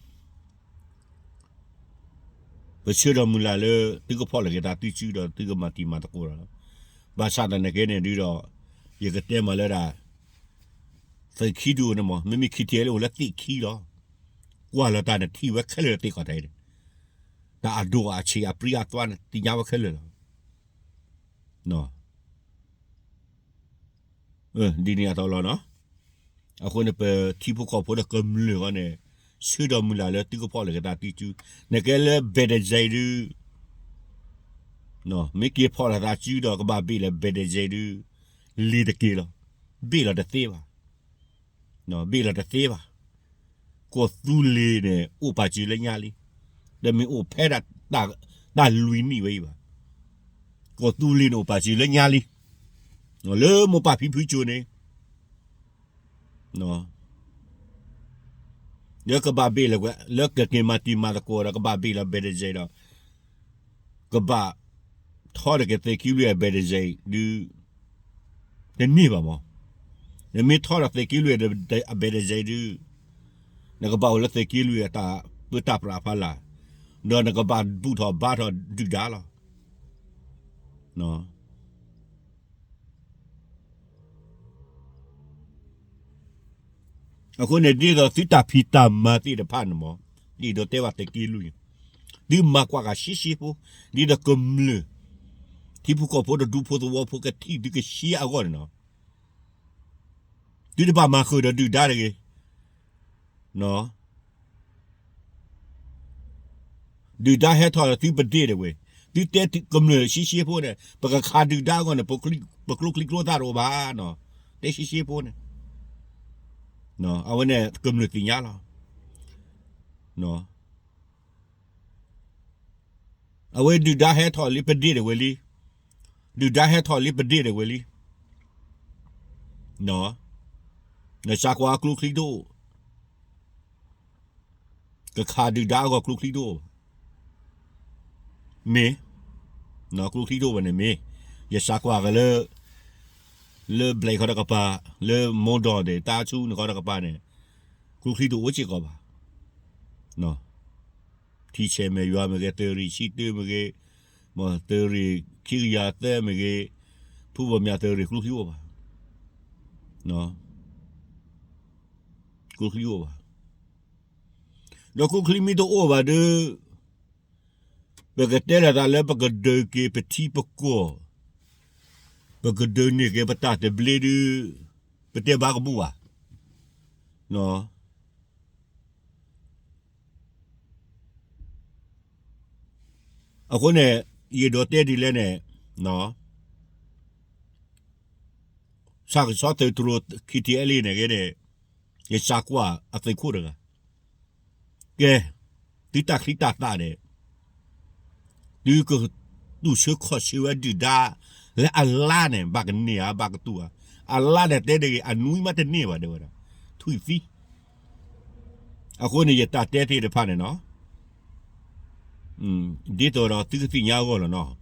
ပဆၢဒီးမုၢ်လၢ်လၢ သုကဖီၣ်လိာ်က့ၤတၢ်သုစုဒီး သုကမၤတံၤမၤသကိးဒီးလီၤ. ဘၣ်ဆၣ်သနာ်က့န့ၣ်ဒုးဒီး ယကတဲမးလၢဒၣ် သုးခံဒုးအိၣ်န့ၣ်မး မ့မ့ၢ် KTLA အိၣ်လၢသ့ၣ်ခံလီၤ. ကွၢ်လီၤတၢ်န့ၣ်ထံၣ်ဝဲခဲလၢာ်သ့ၣ်ခီၣ်ထံးန့ၣ်, တၢ်အဒိၣ်အဆံးအပြံအသွါန့ၣ် သ့ၣ်ညါဝဲခဲလၢာ်လီၤ. ဒ်န့ၣ်အသိးလီၤနီၤ. အဃိန့ၣ် ပထံဖိကီၢ်ဖိဒီးကမျၢၢ်ဃီန့ၣ် ဆၢဒီးမုၢ်လၢ်လၢသုကဖီၣ်လိာ်က့ၤတၢ်သုစု, နကဲလၢ ဘဲၣ်ဒစဲး ဒုး မ့ၢ်က့ၤဖီၣ်လိာ်သးစုဒီး ကဘၣ်ဘ့ၣ်လၢ ဘဲၣ်ဒစဲး ဒုး လံၤတက့ၢ်လီၤ. ဘ့ၣ်လီၤတသ့ဘၣ်. ဘ့ၣ်လီၤတသ့ဘၣ်. ကီၢ်သူလ့ၤန့ၣ် အိၣ်ပာ်စၢၤလၢညါလံ. တမ့ၢ်အိၣ်ဖဲဒၣ် တၢ်လွံၢ်နံၣ်ဝဲအံၤဘၣ်. ကီၢ်သူလ့ၤန့ၣ်အိၣ်ပာ်စၢၤလၢညါလံ. လၢမိၢ်ပၢ်ဖံဖုကၠိန့ၣ် လၢကဘၣ်ဘ့ၣ်လီၤ, လၢကက့ၤမၤတံၤမၤသကိးဒီး ကဘၣ်ဘ့ၣ်လီၤ ဘဲၣ်ဒစဲး ဒီး ကဘၣ်ထီၣ်တက့ၤ သုးက့လွံၢ် အဘဲၣ်ဒစဲး ဒုး တန့ၢ်ဘၣ်မး. နမ့ၢ်ထီၣ်ဒီး သုးက့လွံၢ် အဘဲၣ်ဒစဲး ဒုး နကဘၣ်အိၣ်လၢသုးက့လွံၢ်အတၢ်ပၢတၢ်ပြးဖီလာ်, ဒီးနကဘၣ်ဘူၣ်ထီၣ်ဘါထီၣ်ဒုၣ်ဒါလီၤ. အဃိန့ၣ် ဒ်သိးသုတၢ်ဖံးတၢ်မၤသ့ၣ်တဖၣ်န့ၣ်မး, ဒ်သိးတဲဘၣ်သုးက့လွံၢ်, သုမၤကွၢ်ဃာ်ရှဲရှဲဖိ, ဒ်သိးကမျၢၢ် ထံဖိကီၢ်ဖိဒီးဒူဖိသဝီဖိကထံၣ်သုကရှဲအဂီၢ်န့ၣ်နီၤ. သုတဘၣ်မၤဃုာ်ဒီးဒုၣ်ဒါတဂ့ၤ. ဒုၣ်ဒါဟဲထီၣ်ဒီးသုပဒ့ၣ်တဝဲ, သုတဲကမျၢၢ်ရှဲရှဲဖိန့ၣ် ပကခးဒုၣ်ဒါအဂီၢ်န့ၣ် ပကျိချံကျိသၣ်တအိၣ်ဘၣ်နီၤ. တဲရှဲရှဲဖိန့ၣ် အဝဲန့ၣ်ကမျၢၢ်သ့ၣ်ညါလီၤ. အဝဲဒုၣ်ဒါဟဲထီၣ်လံပဒ့ၣ်ဒၣ်ဝဲလံ, ဒုၣ်ဒါဟဲထီၣ်လံပဒ့ၣ်ဒၣ်ဝဲလံ. နစးကွၢ်အကျိချံတအိၣ်, ကခးဒုၣ်ဒါအဂီၢ်ကျိချံတအိၣ်ဘၣ်. မ့ၢ်, ကျိချံတအိၣ်ဘၣ်န့ၣ်မ့ၢ်, ယစးကွၢ်က့ၤလၢ လၢဘျဲးခီတကပၤ, လၢမိၢ်ဒီးဒဲး တၢ်ဆူန့ၣ်ခီတကပၤန့ၣ်, ကျိချံတအိၣ်စ့ၢ်ကီးဘၣ်. ထံဆဲးမဲာ်ယွၤမ့ၢ်ဂ့ၤ, သုးရ့ၣ်ဆံတၢမ့ၢ်ဂ့ၤ, သုးရ့ၣ်ခံကယၤသၢမ့ၢ်ဂ့ၤ, ဖုဘီၣ်မၠးသုးရ့ၣ်ကျိချံအိၣ်ဘၣ်. ကျိချံအိၣ်ဘၣ်. ဒီးကျိချံမ့ၢ်တအိၣ်ဘၣ်ဒီး ပကတဲလီၤသးလၢပကဒုးက့ၤပထံပကီၢ်, ပကဒုးန့ၢ်က့ၤပတၢ်သဘျ့ဒီး ပတဲဘၣ်ကဘူၣ်ဘၣ်. အဃိန့ၣ် ယအဲၣ်ဒိးတဲဒ်လဲၣ်န့ၣ်, ဆၣ်ကဆီသုးတြိၤ ခံထံအဲလ့န့ၣ်ဂ့ၤန့ၣ်, ယစးကွၢ်အသုးခိၣ်တဂၤ, ကဲ, သုတၢ်ချံတၢ်သၣ်န့ၣ်, သုကတူၢ်ဆၢခီၣ်ဆၢဝဲဒုၣ်ဒါ လၢအလါန့ၣ် ဘၣ်ကန့ၢ်ဧါ ဘၣ်ကတူၢ်ဧါ, အလါန့ၣ်တဲတဂ့ၤ အနွံမးတန့ၢ်ဘၣ် တဲဝဲဒၣ်, ထွံၣ်သံ. အဃိန့ၣ် ယတၢ်တဲသ့ၣ်တဖၣ်န့ၣ်နီၤ, ဒ်သိးဒီးသုကသ့ၣ်ညါအဂီၢ်လီၤနီၤ.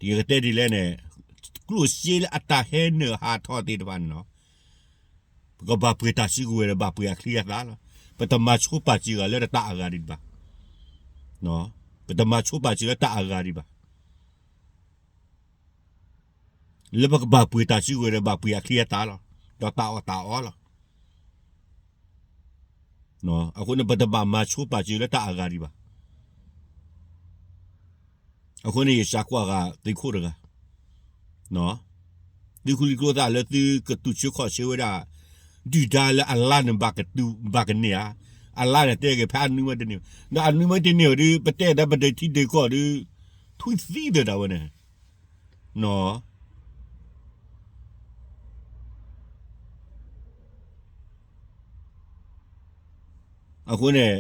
ယကတဲဒ်လဲၣ်န့ၣ်, ကျိၣ်စ့လၢအတၢ်ဟဲနုာ်ဟးထီၣ်သ့ၣ်တဖၣ်န့ၣ်နီၤ, ပကဘၣ်ပှ့ၤတၢ်စုကဝဲၤဒီး ဘၣ်ပှ့ၤအချံအသၣ်လီၤ. ပတမၤဆိပာ်စၢၤဂၤလၢတၢ်အဂၤဒံးဘၣ်. ပတမၤဆိပာ်စၢၤလၢတၢ်အဂၤဒံးဘၣ်. လၢပကဘၣ်ပှ့ၤတၢ်စုကဝဲၤဒီး ဘၣ်ပှ့ၤအချံအသၣ်လီၤ. ဒီးတၢ်အီၣ်တၢ်အီလီၤ. အဃိန့ၣ် ပတဘၣ်မၤဆိပာ်စၢၤလၢတၢ်အဂၤဒံးဘၣ်. အဃိန့ၣ် ယစးကွၢ်ဂၤသုးခိၣ်တဂၤ, သုချံကျိသၣ်လၢသုကတူၢ်ဆၢခီၣ်ဆၢဝဲဒၣ် ဒုၣ်ဒါလၢအလါန့ၣ် ဘၣ်ကန့ၢ်ဧါ, အလါန့ၣ်တဲဂ့ၤ ဖဲအနွံမးတန့ၢ်, ဒီးအနွံမးတန့ၢ်ဒီး ပတဲဒီးပဒုးထံဒုးကီၢ်ဒီး ထွံၣ်သံဒီးဒၣ်ဝဲန့ၣ် အဃိန့ၣ်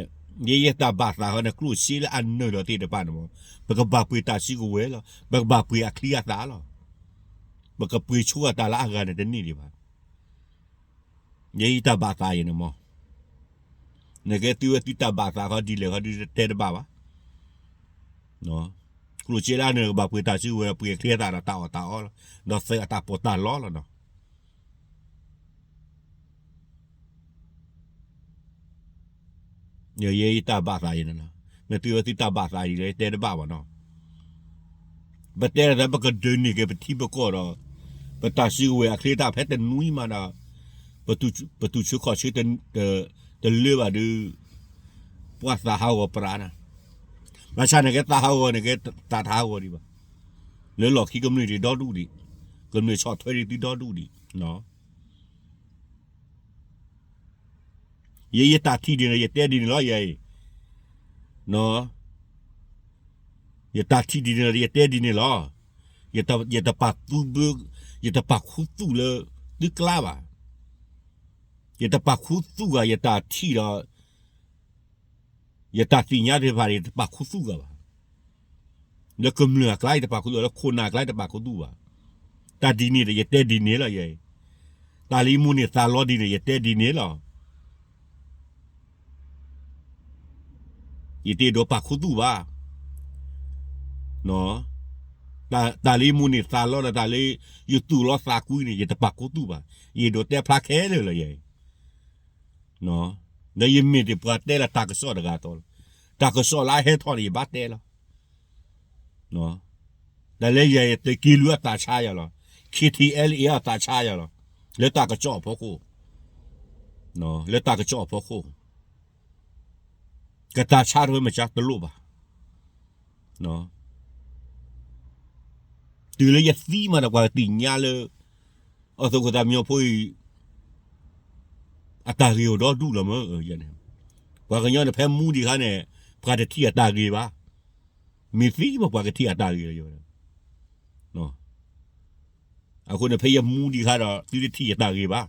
ယဲယတၢ်ဘၣ်သးဃီန့ၣ် ကျိၣ်စ့လၢအနုာ်လီၤသ့ၣ်တဖၣ်န့ၣ်မး, ပကဘၣ်ပှ့ၤတၢ်စုကဝဲၤလီၤ. ပကဘၣ်ပှ့ၤအချံအသၣ်လီၤ. ပကပှ့ၤဆိအတၢ်လၢအဂၤန့ၣ်တန့ၢ်ဒံးဘၣ်. ယဲယတၢ်ဘၣ်သးအံၤန့ၣ်မး, နကဲသုဝဲသုတၢ်ဘၣ်သးဃီဒ်လဲၣ်ဃီဒ်တဲတဘၣ်ဘၣ်. ကျိၣ်စ့လၢအနုာ်လီၤ ကဘၣ်ပှ့ၤတၢ်စုကဝဲၤ ပှ့ၤအချံအသၣ်ဒီးတၢ်အီၣ်တၢ်အီလီၤ, ဒီးသုးအတၢ်ပီးတၢ်လီလီၤနီၤ. ယဲယတၢ်ဘၣ်သးအံၤန့ၣ်လီၤ. မ့ၢ်သုဝဲသုတၢ်ဘၣ်သးအံၤဒီး တဲတဘၣ်ဘၣ်နီၤ. ပတဲလီၤသး ပကဒုးန့ၢ်က့ၤပထံပကီၢ်ဒီး ပတၢ်စုကဝဲၤအချံအသၣ်ဖဲတနွံမးဒီး ပတူၢ်ဆၢခီၣ်ဆၢတလၢဘၣ်ဒီး ပှၤသးဟးဂီၤပြးနၤ. ဘၣ်ဆၣ်န့ၣ်ကဲသးဟးဂီၤန့ၣ်ကဲသးတဟးဂီၤဒံးဘၣ်. လၢလီၢ်ခံကမျၢၢ်ဒံးဒီဒူၣ်ဒံး, ကမျၢၢ်ဆီၣ်ထွဲဒံးသုဒီဒူၣ်ဒံး. ယဲယတၢ်ထံၣ်ဒ်န့ၣ် ယတဲဒ်န့ၣ်လီၤ ယဲအံၤ. ယတၢ်ထံၣ်ဒ်န့ၣ် ယတဲဒ်န့ၣ်လီၤ. ယတပာ်သူၣ်ဘၣ်, ယတပာ်ခူသူၣ်လၢသုကျါဘၣ်. ယတပာ်ခူသူၣ်ဘၣ် ယတၢ်ထံၣ်ဒီး ယတၢ်သ့ၣ်ညါသ့ၣ်တဖၣ် ယတပာ်ခူသူၣ်ဘၣ်ဘၣ်. လၢကမျၢၢ်အကျါယတပာ်ခူသူၣ်, လၢခိၣ်နၢ်အကျါယတပာ်ခူသူၣ်ဘၣ်. တၢ်ဒ်န့ၣ်ဒီး ယတဲဒ်န့ၣ်လီၤ ယဲအံၤ. တၢ်လၢယမိၣ်န့ၢ်သးလီဒ်န့ၣ် ယတဲဒ်န့ၣ်လီၤ. ယတအဲၣ်ဒိးပာ်ခူသူၣ်ဘၣ်. တၢ်လၢယမိၣ်န့ၢ်သးလီဒီး တၢ်လၢယသူၣ်လီသးကွံန့ၣ် ယတပာ်ခူသူၣ်ဘၣ်. ယအဲၣ်ဒိးတဲဖျါခဲလၢာ်လီၤ ယဲအံၤ. ဒီးယမ့ၢ်တပှၤတဲလီၤတၢ်ကစီၣ်တဂၤအသိးလီၤ. တၢ်ကစီၣ်လၢအဟဲထီၣ်န့ၣ် ယဘၣ်တဲလီၤ. တၢ်လၢယဲအံၤ သုးက့လွံၢ်အသးဆါယၤလီၤ. ခ့ထံအဲလ့အသးဆါယၤလီၤ. လၢတၢ်ကစီၣ်အဖီခိၣ်, လၢတၢ်ကစီၣ်အဖီခိၣ် ကသးဆါတဝဲမ့ၢ်ကၢတလိၣ်ဘၣ်. တုၤလၢယသံမးဒီး ပှၤကသ့ၣ်ညါလၢ အီၣ်သုးခိၣ်သးမံဖိအံၤ အတၢ်ဂ့ၤအိၣ်ဒီဒူၣ်လီၤမၢ်. ပှၤကညီန့ၣ် ဖဲမူဒံးခါန့ၣ် ပှၤတထံၣ်အတၢ်ဂ့ၤဘၣ်. မ့ၢ်သံမး ပှၤကထံၣ်အတၢ်ဂ့ၤလီၤ. အဃိန့ၣ် ဖဲယမူဒံးခါဒီး သုတထံၣ်ယတၢ်ဂ့ၤဘၣ်.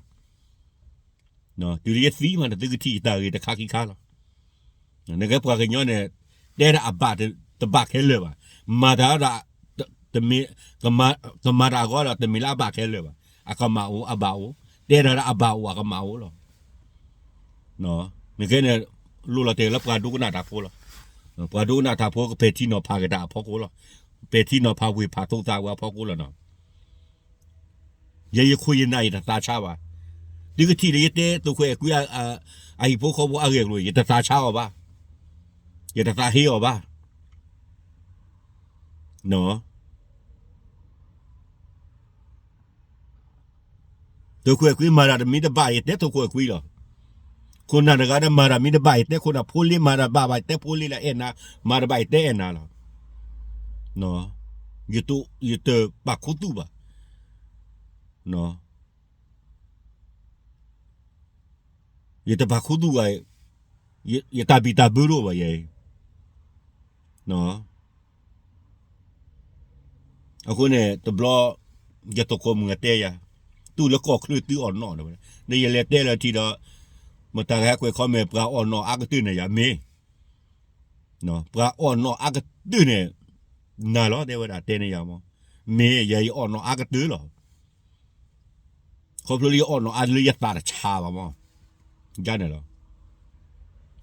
တုၤလၢယသံမးန့ၣ် သုကထံၣ်ယတၢ်ဂ့ၢ်တခါခံခါလီၤ. နကဲပှၤကညီန့ၣ် တဲဒၣ်အဘၣ်တဘၣ်ခဲလၢာ်ဘၣ်. မၤတၢ်ဒီး တမ့ၢ် ကမၤတၢ်အဂီၢ်ဒီး တမ့ၢ်လၢအဘၣ်ခဲလၢာ်ဘၣ်. အကမၣ်အိၣ်အဘၣ်အိၣ်, တဲဒၣ်ဒီးအဘၣ်အိၣ်အကမၣ်အိၣ်လီၤ. နကဲန့ၣ် လိၣ်လီၤတဲာ်လၢပှၤဒိကနၣ်တၢ်ဖိလီၤ. ပှၤဒိကနၣ်တၢ်ဖိကပဲာ်ထံနီၤဖးက့ၤတၢ်အဖီခိၣ်လီၤ. ပဲာ်ထံနီၤဖးဝ့ၢ်ဖးသိသးဝဲအဖီခိၣ်လီၤနီၤ. ယဲယခိၣ်ယနၢ်ယတသးဆါဘၣ်. သုကထံၣ်လၢယတဲသုးခိၣ်အဲၣ်ကွံ အဟံၣ်ဖိဃီဖိအဂ့ၢ်အကျိၤ ယတသးဆါအီၤဘၣ်. ယတသးဟ့အီၤဘၣ်. သုးခိၣ်အဲၣ်ကွံမၤတၢ်တမံၤတဘၣ် ယတဲသုးခိၣ်အဲၣ်ကွံလီၤ. ခိၣ်နၢ်တဂၤဒီးမၤတၢ်မံၤတဘၣ် ယတဲခိၣ်နၢ်, ဖိလ့မၤတၢ်ဘၣ်ဘၣ် ယတဲဖိလ့လီၤ, အဲၣ်နၤမၤတၢ်ဘၣ် ယတဲအဲၣ်နၤလီၤ. ယတပာ်ခူသူၣ်ဘၣ်. ယတပာ်ခူသူၣ်ဘၣ်, ယတၢ်ဘံၣ်တၢ်ဘၢတအိၣ်ဘၣ်ယဲအံၤ. အဃိန့ၣ် တဘျီ ယသကိးမုၣ်အတဲယၤ, တူၢ်လၢကီၢ်ချၢသုအီၣ်နီၣ်, ဒီးယလဲၤတဲလၢထံဒီး မတၤကဟဲကွဲးခီမဲာ် ပှၤအီၣ်နီၣ်အါကတၢၢ်န့ၣ်ယၤမ့ၢ်, ပှၤအီၣ်နီၣ်အါကတၢၢ်န့ၣ် နၤလီၤ တဲဝဲဒၣ် တဲန့ၢ်ယၤမး, မ့ၢ်ယဲယအီၣ်နီၣ်အါကတၢၢ်လီၤ. ခီဖျိလၢယအီၣ်နီၣ်အါလၢယသးတဆါဘၣ်မး, ယန့ၣ်လီၤ.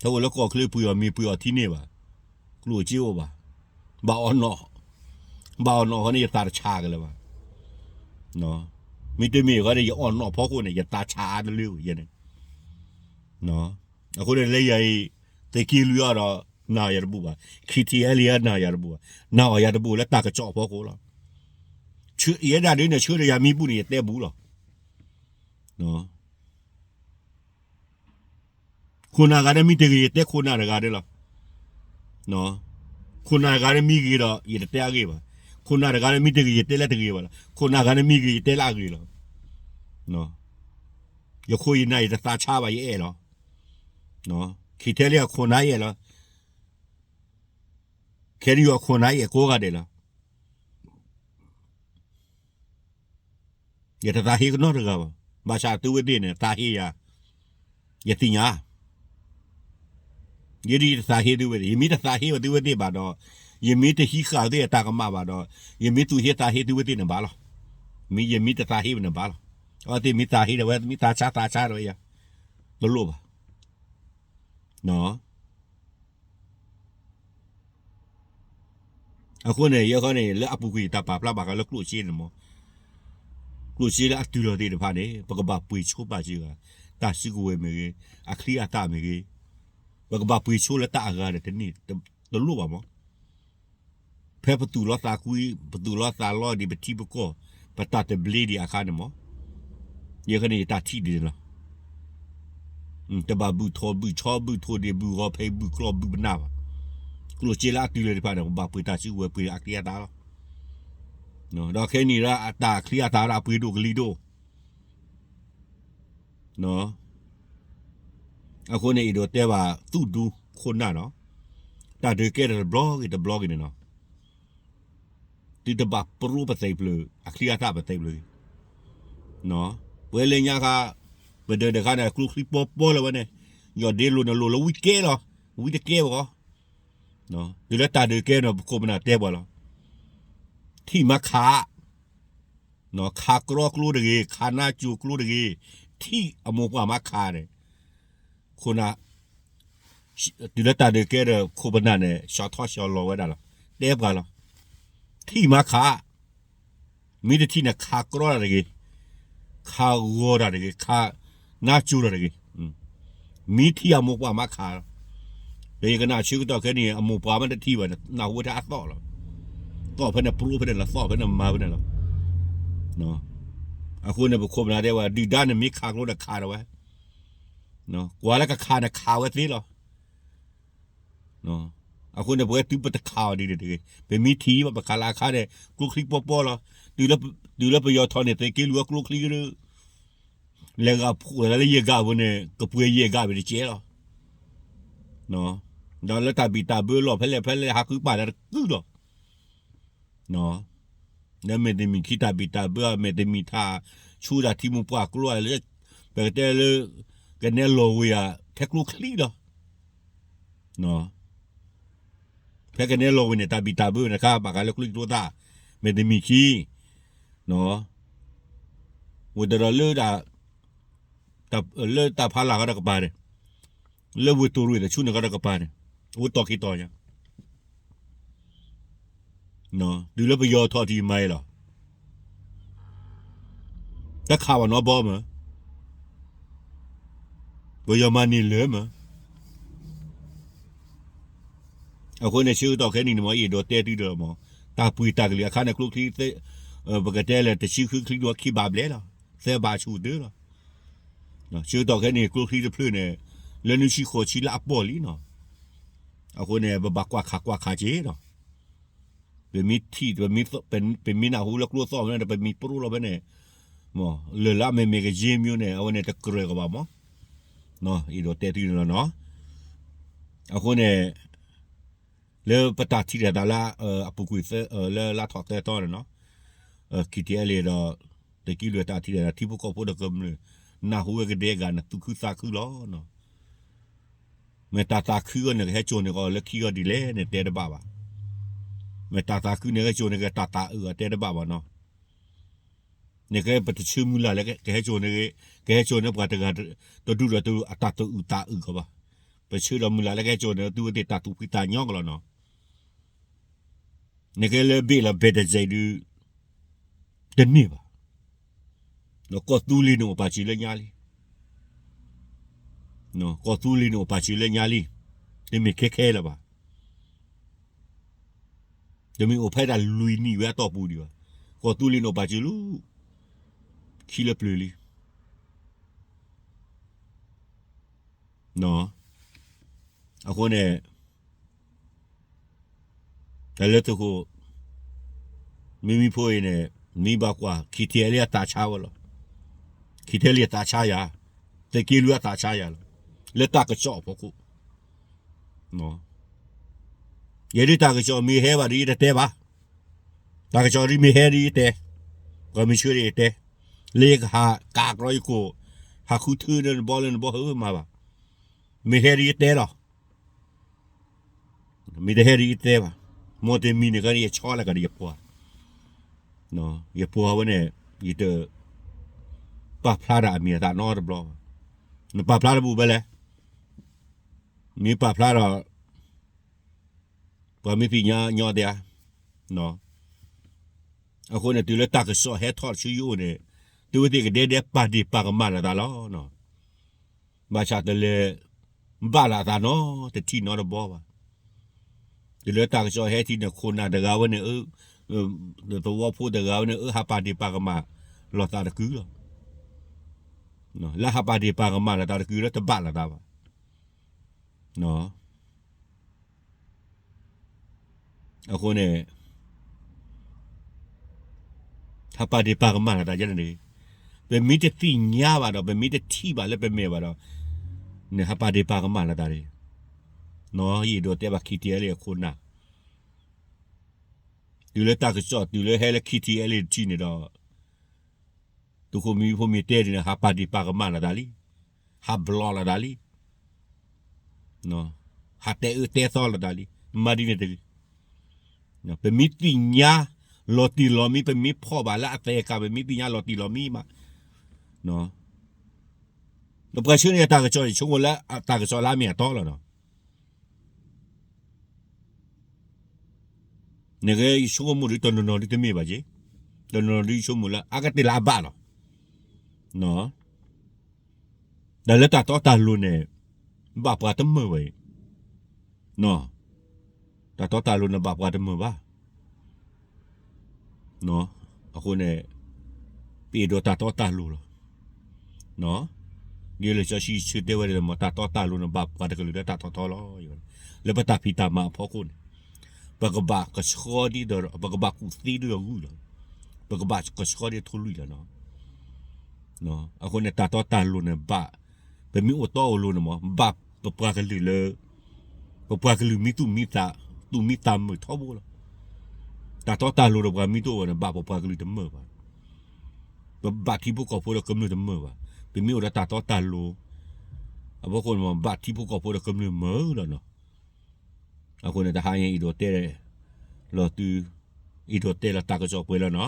ထီၣ်အိၣ်လၢကီၢ်ချၢပှ့ၤအီၣ်မ့ၤပှ့ၤအီၣ်ထံန့ၣ်ဘၣ်, ကျိၣ်စ့အိၣ်ဘၣ်, ဘၣ်အီၣ်နီၣ်, ဘၣ်အီၣ်နီၣ်ဃီန့ၣ်ယသးတဆါကလဲာ်ဘၣ်. မ့တမ့ၢ်ဃီန့ၣ် ယအီၣ်နီၣ်ဖီခိၣ်န့ၣ် ယသးဆါအါတလၢယဲန့ၣ်. အဃိန့ၣ်လၢယၤအံၤ သုးက့လွံၢ်အီၤဒီး နာ်ယၤတဘူၣ်ဘၣ်, ခံထံၣ်အဲလံယၤနာ်ယၤတဘူၣ်ဘၣ်, နာ်အီၤယၤတဘူၣ်လၢတၢ်ကစီၣ်အဖီခိၣ်လီၤ. ယဲဒၣ်ဒ်န့ၣ် ဆှၢဒီးယၤမံပူၤန့ၣ် ယတဲဘူးလီၤ. ခိၣ်နၢ်ဂၤဒီးမ့ၢ်တဂ့ၤ ယတဲခိၣ်နၢ်တဂၤဒီးလီၤ. ခိၣ်နၢ်တဂၤဒီးမ့ၢ်ဂ့ၤဒီး ယတတဲအဂ့ၢ်ဘၣ်. ခိၣ်နၢ်တဂၤဒီးမ့ၢ်တဂ့ၤ ယတဲလၢတဂ့ၤဘၣ်လီၤ. ခိၣ်နၢ်ဂၤဒီးမ့ၢ်ဂ့ၤ ယတဲလၢအဂ့ၢ်လီၤ. ယခိၣ်ယနၢ်ယတသးဆါဘၣ် ယအဲၣ်လီၤ. ခံထဲလၢအခိၣ်နၢ်ယအဲၣ်လီၤ. ခဲဒုးအခိၣ်နၢ်ယအဲၣ်ကိးဂၤဒဲးလီၤ. ယတသးဟ့ကနီတဂၤဘၣ်. ဘၣ်ဆၣ်သုဝဲသ့ၣ်န့ၣ် သးဟ့ယၤ, ယသ့ၣ်ညါ. ယဲဒၣ်ယတသးဟ့သုဝဲသ့ၣ်, ယမ့ၢ်တသးဟ့ဘၣ်သုဝဲသ့ၣ်ဘၣ်ဒီး, ယမ့ၢ်တဟံးဃာ်သုအတၢ်ကမၣ်ဘၣ်ဒီး, ယမ့ၢ်သူၣ်ဟ့သးဟ့သုဝဲသ့ၣ်န့ၣ်ဘၣ်လီၤ. မ့ၢ်ယမ့ၢ်တသးဟ့ဘၣ်န့ၣ်ဘၣ်လီၤ. အဝဲသ့ၣ်မ့ၢ်သးဟ့ဒီးဝဲ, မ့ၢ်သးဆါသးဆါဒီးဝဲယၤ, တလိၣ်ဘၣ်. အဃိန့ၣ် ယဲဃီန့ၣ် လၢအပူၤကွံာ်ယတၢ်ပာ်ဖျါဘၣ်ဃးလၢကျိၣ်စ့န့ၣ်မး, ကျိၣ်စ့လၢအတုၤလီၤသ့ၣ်တဖၣ်န့ၣ် ပကဘၣ်ပှ့ၤဆိပာ်စၢၤဂၤ, တၢ်စုကဝဲၤမ့ၢ်ဂ့ၤ, အချံအသၣ်မ့ၢ်ဂ့ၤ, ပကဘၣ်ပှ့ၤဆိလၢတၢ်အဂၤဒီးတန့ၢ်, တလိၣ်ဘၣ်မး. ဖဲပသူၣ်လီၤသးကွံ, ပသူၣ်လီၤသးလီဒံးပထံပကီၢ်, ပတၢ်တဘျ့ဒံးအခါန့ၣ်မး, ယဲဃီန့ၣ်ယတၢ်ထံၣ်ဒ်န့ၣ်လီၤ. တဘၣ်ဘုၣ်ထီၣ်ဘုၣ်ဆီ ဘုၣ်ထိၣ်ဒံး ဘုၣ်ဂီၤဖံး ဘုၣ်ကျီၢ်ဘုၣ်ပနၢ်ဘၣ်. ကျိၣ်စ့လၢအတုၤလၢတဖၣ်န့ၣ် ပဘၣ်ပှ့ၤတၢ်စုကဝဲၤ ပှ့ၤအချံအသၣ်လီၤ. ဒီးခဲနံၣ်လၢအတၢ်အချံအသၣ်ဒီးအပှ့ၤဒိၣ်ကလံၤဒိၣ် အဃိန့ၣ် အဲၣ်ဒိးတဲဘၣ်သူၣ်ဒူခိၣ်နၢ်နီၤ, တၢ်ဒုးကဲထီၣ်တဘျီဂ့ၤတဘျီဂ့ၤန့ၣ်နီၤ, သုတဘၣ်ပရိပသဲးဖျၢၣ် အချံအသၣ်ပသဲးဖျၢၣ်ဂ့ၤ, ပဝဲလၢညါခါ ပဒၢးတခါန့ၣ် ကျိချံပီပီလၢၤဝဲန့ၣ်, ယီၢ်ဒ့လိာ်န့ၣ်လိာ်လၢဝံကဲလီၤ, ဝံတကဲဘၣ်ဃီ, တုၤလၢတၢ်ဒုးကဲန့ၣ် ပခိၣ်ပနၢ်တဲပှၤလီၤ, ထံၣ်မၤခး ခးကြီကျိတဂ့ၤ, ခးနါစိၤကျိတဂ့ၤ, ထံၣ်အမိၢ်ပှၢ်မၤခးန့ၣ်, ခိၣ်နၢ်, တုၤလၢတၢ်ဒုးကဲဒီး ခိၣ်ပနၢ်န့ၣ် ဆီၣ်ထီၣ်ဆီၣ်လီၤဝဲဒၣ်လီၤ, တဲပှၤလီၤ, ထံၣ်မၤခး, မ့ၢ်တထံၣ်န့ၣ် ခးကြီတၢ်တဂ့ၤ, ခးဂီၤတၢ်တဂ့ၤ, ခးနါစိၤတၢ်တဂ့ၤ, မ့ၢ်ထံၣ်အမိၢ်ပှၢ်မၤခးလီၤ. ဒီးယကနၣ်ဆၢကတီၢ်ခဲအံၤ အမိၢ်ပှၢ်မ့ၢ်တထံၣ်ဘၣ်န့ၣ် နၢ်ဟူဝဲထဲအသီၣ်လီၤ, သီၣ်ဖဲန့ၣ်ပရိဖဲန့ၣ်လီၤ, သီၣ်ဖဲန့ၣ်မၤဖဲန့ၣ်လီၤ. အဃိန့ၣ် ပခိၣ်ပနၢ်တဲဝဲ ဒုၣ်ဒါန့ၣ်မ့ၢ်ခးကျိဒီးခးဒီးဝဲ, ကွၢ်လၢကခးန့ၣ်ခးဝဲသ့လီၤ. အဃိန့ၣ် ပဝဲတုၤပတခးအီၤဒ်န့ၣ်တဂ့ၤ, ပမ့ၢ်ထံၣ်ဘၣ်ပခးလၢအခါန့ၣ် ကျိချံပီပီလီၤ, တုၤလၢပယီၤထီၣ်န့ၣ် သုးက့လွံၢ်အကျိချံကဒု လဲၤဂၤဖှိၣ်လၢယဲၢ်ဂၤပူၤန့ၣ် ကပှဲၤယဲၢ်ဂၤဝဲတကဲလီၤ. ဒီးလၢတၢ်ဘံၣ်တၢ်ဘၢလီၢ်ဖဲလဲၣ်ဖဲလဲၣ် ဟးဃုပာ်လၢတကုလီၤ. လၢမ့ၢ်တမ့ၢ်ခံတၢ်ဘံၣ်တၢ်ဘၢ မ့ၢ်တမ့ၢ်ထးဆူတၢ်ထံမိၢ်ပှၢ်ကျိလၢ ပကတဲလၢ ကနဲလီၤဝ့ၤဧါ ထဲကျိချံလီၤ. ဖဲကနဲလီၤဝ့ၤန့ၣ် တၢ်ဘံၣ်တၢ်ဘၢန့ၣ် ခါဘၣ်ဃးလၢကျိချံကျိသၣ် မ့ၢ်တမံၤခံ ဝ့ၤတရီလၢ လၢတၢ်ဖးလၢ်ဃီတကပၤန့ၣ်, လၢဝ့ၤတိၢ်ရ့ၣ်တဆူန့ၣ်ဃီတကပၤန့ၣ်, အိၣ်တီၢ်ခံတီၤညါ, တုၤလၢပယီၤထီၣ်ထံမၤအံၤလီၤ. တခးဘၣ်နီတဘီမ့ၢ်, ပယီၤမၤန့ၢ်လၢမ့ၢ်. အဃိန့ၣ် ဆၢကတီၢ်ခဲနံၣ်န့ၣ်မ့ၢ် အဲၣ်ဒိးတဲသုဒီးမ့ၢ် တၢ်ပှ့ၤတၢ်ကလုာ်အခါန့ၣ် ကျိချံသ့, ပကတဲလၢတဆံဃုချံန့ၣ် ခံဘးဘျဲၣ်လီၤ, သၢဘးဆူၣ်တၢ်လီၤ. ဆၢကတီၢ်ခဲနံၣ် ကျိချံတဖျၢၣ်န့ၣ် လၢနွံဆံဃိးဆံလၢအပီၢ်လံနီၤ. အဃိန့ၣ် ပဘၣ်ကွၢ်ခးကွၢ်ခးက့ၤနီၤ. ပမ့ၢ်ထံၣ်, ပမ့ၢ်နၢ်ဟူလၢကျိသီၣ်ဝဲန့ၣ်ဒီး ပမ့ၢ်ပရိလီၤဖဲန့ၣ်, မ့ၢ်လၢလၢအမ့ၢ်မ့ၢ်ကယ့မ့ၢ်န့ၣ် အဝဲန့ၣ်တကြၢးကဘၣ်မ့ၢ်, အဲၣ်ဒိးတဲသုန့ၣ်လီၤနီၤ. အဃိန့ၣ် လၢပတၢ်ထံၣ်လိာ်သးလၢ အပူၤကွံာ် လၢလါထီၣ်သၢသီန့ၣ်နီၤ, KTLA ဒီး သုးက့လွံၢ်တၢ်ထံၣ်လိာ်သး ထံဖိကီၢ်ဖိဒီးကမျၢၢ် နၢ်ဟူဝဲကဒဲကဂၤန့ၣ် သူၣ်ခုသးခုလီၤနီၤ. မ့ၢ်တၢ်သးခုအဂီၢ်န့ၣ် ကဟဲစိာ်န့ၢ်ကီးလၢခံဂီၢ်ဒ်လဲၣ်န့ၣ် တဲတဘၣ်ဘၣ်. မ့ၢ်တၢ်သးခုန့ၣ် ကဟဲစိာ်န့ၢ်ကီးတၢ်သးအုးအီၤ တဲတဘၣ်ဘၣ်နီၤ. နကဲပတဆၢမုၢ်လၢ်လၢကဟဲစိာ်န့ၢ်, ကဟဲစိာ်န့ၢ်ပှၤတဂၤ တဒူၣ်ဒီးတဒူၣ်အတၢ်သးအုးသးအုးကီးဘၣ်. ပဆၢဒီးမုၢ်လၢ်လၢကဟဲစိာ်န့ၢ်သုဝဲသ့ၣ်တၢ်သူၣ်ဖှံသးညီကလီၤနီၤ. နကဲလၢဘ့ၣ်လီၤဘဲၣ်တစဲးဒုး တန့ၢ်ဘၣ်. ကီၢ်သူလ့ၤန့ၣ်အိၣ်ပာ်စၢၤလၢညါလံ. ကီၢ်သူလ့ၤန့ၣ်အိၣ်ပာ်စၢၤလၢညါလံ. တမ့ၢ်ခဲခဲလၢၤဘၣ်. တမ့ၢ်အိၣ်ဖဲဒၣ်လွံၢ်နံၣ်ဝဲအတီၢ်ပူၤဒံးဘၣ်. ကီၢ်သူလ့ၤန့ၣ်အိၣ်ပာ်စၢၤလၢ ခံလၢပျၢၤလံ. အဃိန့ၣ် တၢ်လၢသုးခိၣ် မ့မ့ၢ်ဖိအံၤန့ၣ် မ့ၢ်ဘၣ်ကွၢ် KTLA အသးဆါဝဲလီၤ. KTLA အသးဆါယၤ, သုးက့လွံၢ်အသးဆါယၤလီၤ. လၢတၢ်ကစီၣ်အဖီခိၣ် ယဲဒၣ်တၢ်ကစီၣ်မ့ၢ်ဟဲဘၣ်ဒီးယတတဲဘၣ်. တၢ်ကစီၣ်ဒ်မ့ၢ်ဟဲဒီးယတဲ, ပှၤမ့ၢ်ဆှၢဒီးယတဲ, လၢယကဟးကးကြီယကိာ်, ဟးဃုထၢဒီးနဘီလၢနဘီဟၢမၤဘၣ်. မ့ၢ်ဟဲဒီးယတဲလီၤ. မ့ၢ်တဟဲဒီးယတဲဘၣ်. မ်တမံၤန့ၣ်ကဒီးယဆီလီၤကဒီးယပှၤ, ယပှၤဝဲန့ၣ် ယတပာ်ဖျါတၢ်အမံၤအသးနီတဘျီဘၣ်. နပာ်ဖျါတဘူၣ်ဘၣ်လဲၣ်. မ့ၢ်ပာ်ဖျါဒီး ပှၤမ့ၢ်သ့ၣ်ညါညီသ့ဧါ. အဃိန့ၣ် တုၤလၢတၢ်ကစီၣ်ဟဲထီၣ်ဆူယအိၣ်န့ၣ် သုဝဲသ့ၣ်ကဒဲဒဲးပာ်ဒ့ၣ်ပာ်ကမၣ်လိာ်သးလီၤ. ဘၣ်ဆၣ်တလဲၤဘၣ်လိာ်သးနီတထံၣ်နီတဘီဘၣ်. တုၤလၢတၢ်ကစီၣ်ဟဲထီၣ်န့ၣ် ခိၣ်နၢ်တဂၤဝဲန့ၣ် သဝီဖိတဂၤဝဲန့ၣ် အၢ ဟးပာ်ဒ့ၣ်ပာ်ကမၣ်လိာ်သးတကုာ်လီၤ. လၢဟးပာ်ဒ့ၣ်ပာ်ကမၣ်လိာ်သးတကုာ်လၢတဘၣ်လိာ်သးဘၣ်. အဃိန့ၣ် ဟးပာ်ဒ့ၣ်ပာ်ကမၣ်လိာ်သးယဲန့ၣ်, ပမ့ၢ်တသ့ၣ်ညါဘၣ်ဒီး ပမ့ၢ်တထံၣ်ဘၣ်လၢပမဲာ်ဘၣ်ဒီး နဟးပာ်ဒ့ၣ်ပာ်ကမၣ်လိာ်သးန့ၣ်, ယအဲၣ်ဒိးတဲဘၣ် KTLA အခိၣ်နၢ် တုၤလၢတၢ်ကစီၣ် တုၤလၢဟဲလၢ KTLA တထံၣ်န့ၣ်ဒီး သုးခိၣ်မံၤဖိမ့ၢ်တဲဒ်န့ၣ် ဟးပာ်ဒ့ၣ်ပာ်ကမၣ်လိာ်သးလံ, ဟးဘျီလိာ်သးလံ, ဟးတဲအၢတဲသီလိာ်သးလံ, မၤဒ်န့ၣ်တဂ့ၤ. ပမ့ၢ်သ့ၣ်ညါလီၤတံၢ်လီၤမံ ပမ့ၢ်ဖီၣ်ဘၣ်လၢအသဲကါ ပမ့ၢ်သ့ၣ်ညါလီၤတံၢ်လီၤမံမး, ဒီးပှၤဆှၢန့ၢ်တၢ်ကစီၣ် ယဆိကမိၣ်လၢတၢ်ကစီၣ်လၢအမ့ၢ်အတီလီၤနီၤ. နကဲယဆိကမိၣ်ဒ်တနီၤနီၤဒ်တမ့ၢ်ဘၣ်က့, တနီၤနီၤဒ်ယဆိကမိၣ်လၢအကတၢၢ်လၢအဘၣ်လီၤ. တၢ်လၢတၢ်တီတၢ်လိၤန့ၣ် ဘၣ်ပှၤတမုာ်ဘၣ်အံၤ, တၢ်တီတၢ်လိၤန့ၣ်ဘၣ်ပှၤတမုာ်ဘၣ်. အဃိန့ၣ် ပအဲၣ်ဒိးတၢ်တီတၢ်လိၤလီၤ. ဒ်လံာ်စီဆှံဆၢတဲဝဲဒၣ်မ့ၢ် တၢ်တီတၢ်လိၤန့ၣ် ဘၣ်ပှၤတကလုာ်လၢတၢ်ထီၣ်ထီလီၤ. လၢပတၢ်ဖံးတၢ်မၤအဖီခိၣ်န့ၣ် ပကဘၣ်ကဆှီဒ်ဒီး ပကဘၣ်ကူၣ်သ့ဒ်ဒီးဂုၢ်လီၤ. ပကဘၣ်ကဆှီဒ်ထိၣ်လွံၢ်လီၤနီၤ. အဃိန့ၣ် တၢ်တီတၢ်လိၤန့ၣ်ဘၣ်, ပမ့ၢ်အိၣ်တီအိၣ်လိၤန့ၣ်မ့ၢ် ဘၣ်ပပှၤကလုာ်လၢ ပပှၤကလုာ်မ့ၢ်သူၣ်မ့ၢ်သး, သူၣ်မ့ၢ်သးမုာ်ထီဘိလီၤ. တၢ်တီတၢ်လိၤဒီးပှၤမ့ၢ်တအိၣ်ဘၣ်န့ၣ် ဘၣ်ပပှၤကလုာ်တမုာ်ဘၣ်. ပဘၣ်ထံဖိကီၢ်ဖိဒီးကမျၢၢ်တမုာ်ဘၣ်. ပမ့ၢ်အိၣ်ဒီးတၢ်တီတၢ်လိၤ, အဖီခိၣ်န့ၣ်မ့ၢ်ဘၣ်ထံဖိကီၢ်ဖိဒီးကမျၢၢ်မုာ်လီၤနီၤ. အဃိန့ၣ် တဟါညါအံၤဒိးတဲလီၤသု, အံၤဒိးတဲလီၤတၢ်ကစီၣ်ပှဲၤလီၤနီ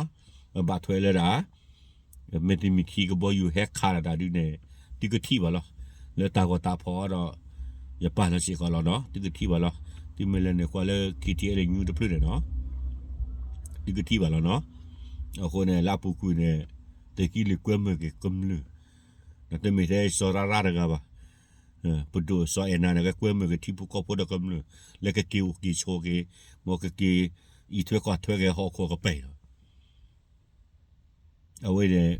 ၤ. ဘၣ်ထွဲလၢဒၣ် မ့ၢ်တမ့ၢ်ခံကဘီယူၤဟဲခးလီၤတၢ်ဒုးန့ၣ် သုကထံၣ်ဘၣ်လီၤ. လၢတၢ်ဂီၤတၢ်ဖီၣ်ဒီး ယပာ်လီၤစ့ၢ်ကီးလီၤနီၤ, သုကထံၣ်ဘၣ်လီၤ. သုမ့ၢ်လဲၤနုာ်ကွၢ်လၢ ခ့ထံအဲလ်ယူၣ် တဖျၢၣ်န့ၣ်နီၤ, သုကထံၣ်ဘၣ်လီၤနီၤ. အဃိန့ၣ် လၢအပူၤကွံာ်န့ၣ် သုးက့လွံၢ်ကွဲမုာ်က့ၤကမျၢၢ်, ဒီးတမ့ၢ်ထဲစီၤရၣ်ရၣ်တဂၤဘၣ်. ပဒိၣ်စီၤအဲၣ်နၤန့ၣ် ကကွဲမုာ်က့ၤထံဖိကီၢ်ဖိဒီးကမျၢၢ် လၢကက့ၤအိၣ်က့ၤဆိးက့ၤ, မ်ကက့ၤအံးထွဲကွၢ်ထွဲက့ၤဟီၣ်ခိၣ်ကပၤလီၤ. အဝဲန့ၣ်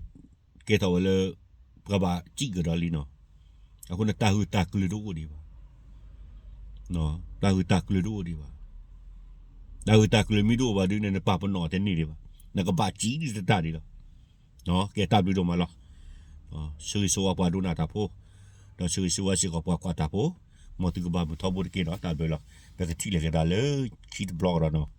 ကဲထီၣ်ဝဲလၢ ပှၤဘၣ်စံးကဒီးလံနီၤ. အဃိန့ၣ် တၢ်ဂုာ်တၢ်ကျၢၤတအိၣ်ဒံးဘၣ်. တၢ်ဂုာ်တၢ်ကျၢၤတအိၣ်ဒံးဘၣ်. တၢ်ဂုာ်တၢ်ကျၢၤမ့ၢ်တအိၣ်ဘၣ်ဒုးန့ၣ် နပာ်ပနီၣ်တန့ၢ်ဒံးဘၣ်. နကဘၣ်စံးဒ်တတၢ်ဒံးလီၤ. ကဲတၢ်ဘျုးဒိၣ်မးလီၤ. ဆၢဂ့ၤဆၢဝါပှၤဒိကနၣ်တၢ်ဖိ, ဒီးဆၢဂ့ၤဆၢဝါစ့ၢ်ကီးပှၤကွၢ်တၢ်ဖိ, မ်သုကဘၣ်မုာ်ထီဘိတက့ၢ်နီၤ. တၢ်ဘျုးလီၤ. ပကထံၣ်လိာ်က့ၤသးလၢခံတဘျီကဒီးနီၤ.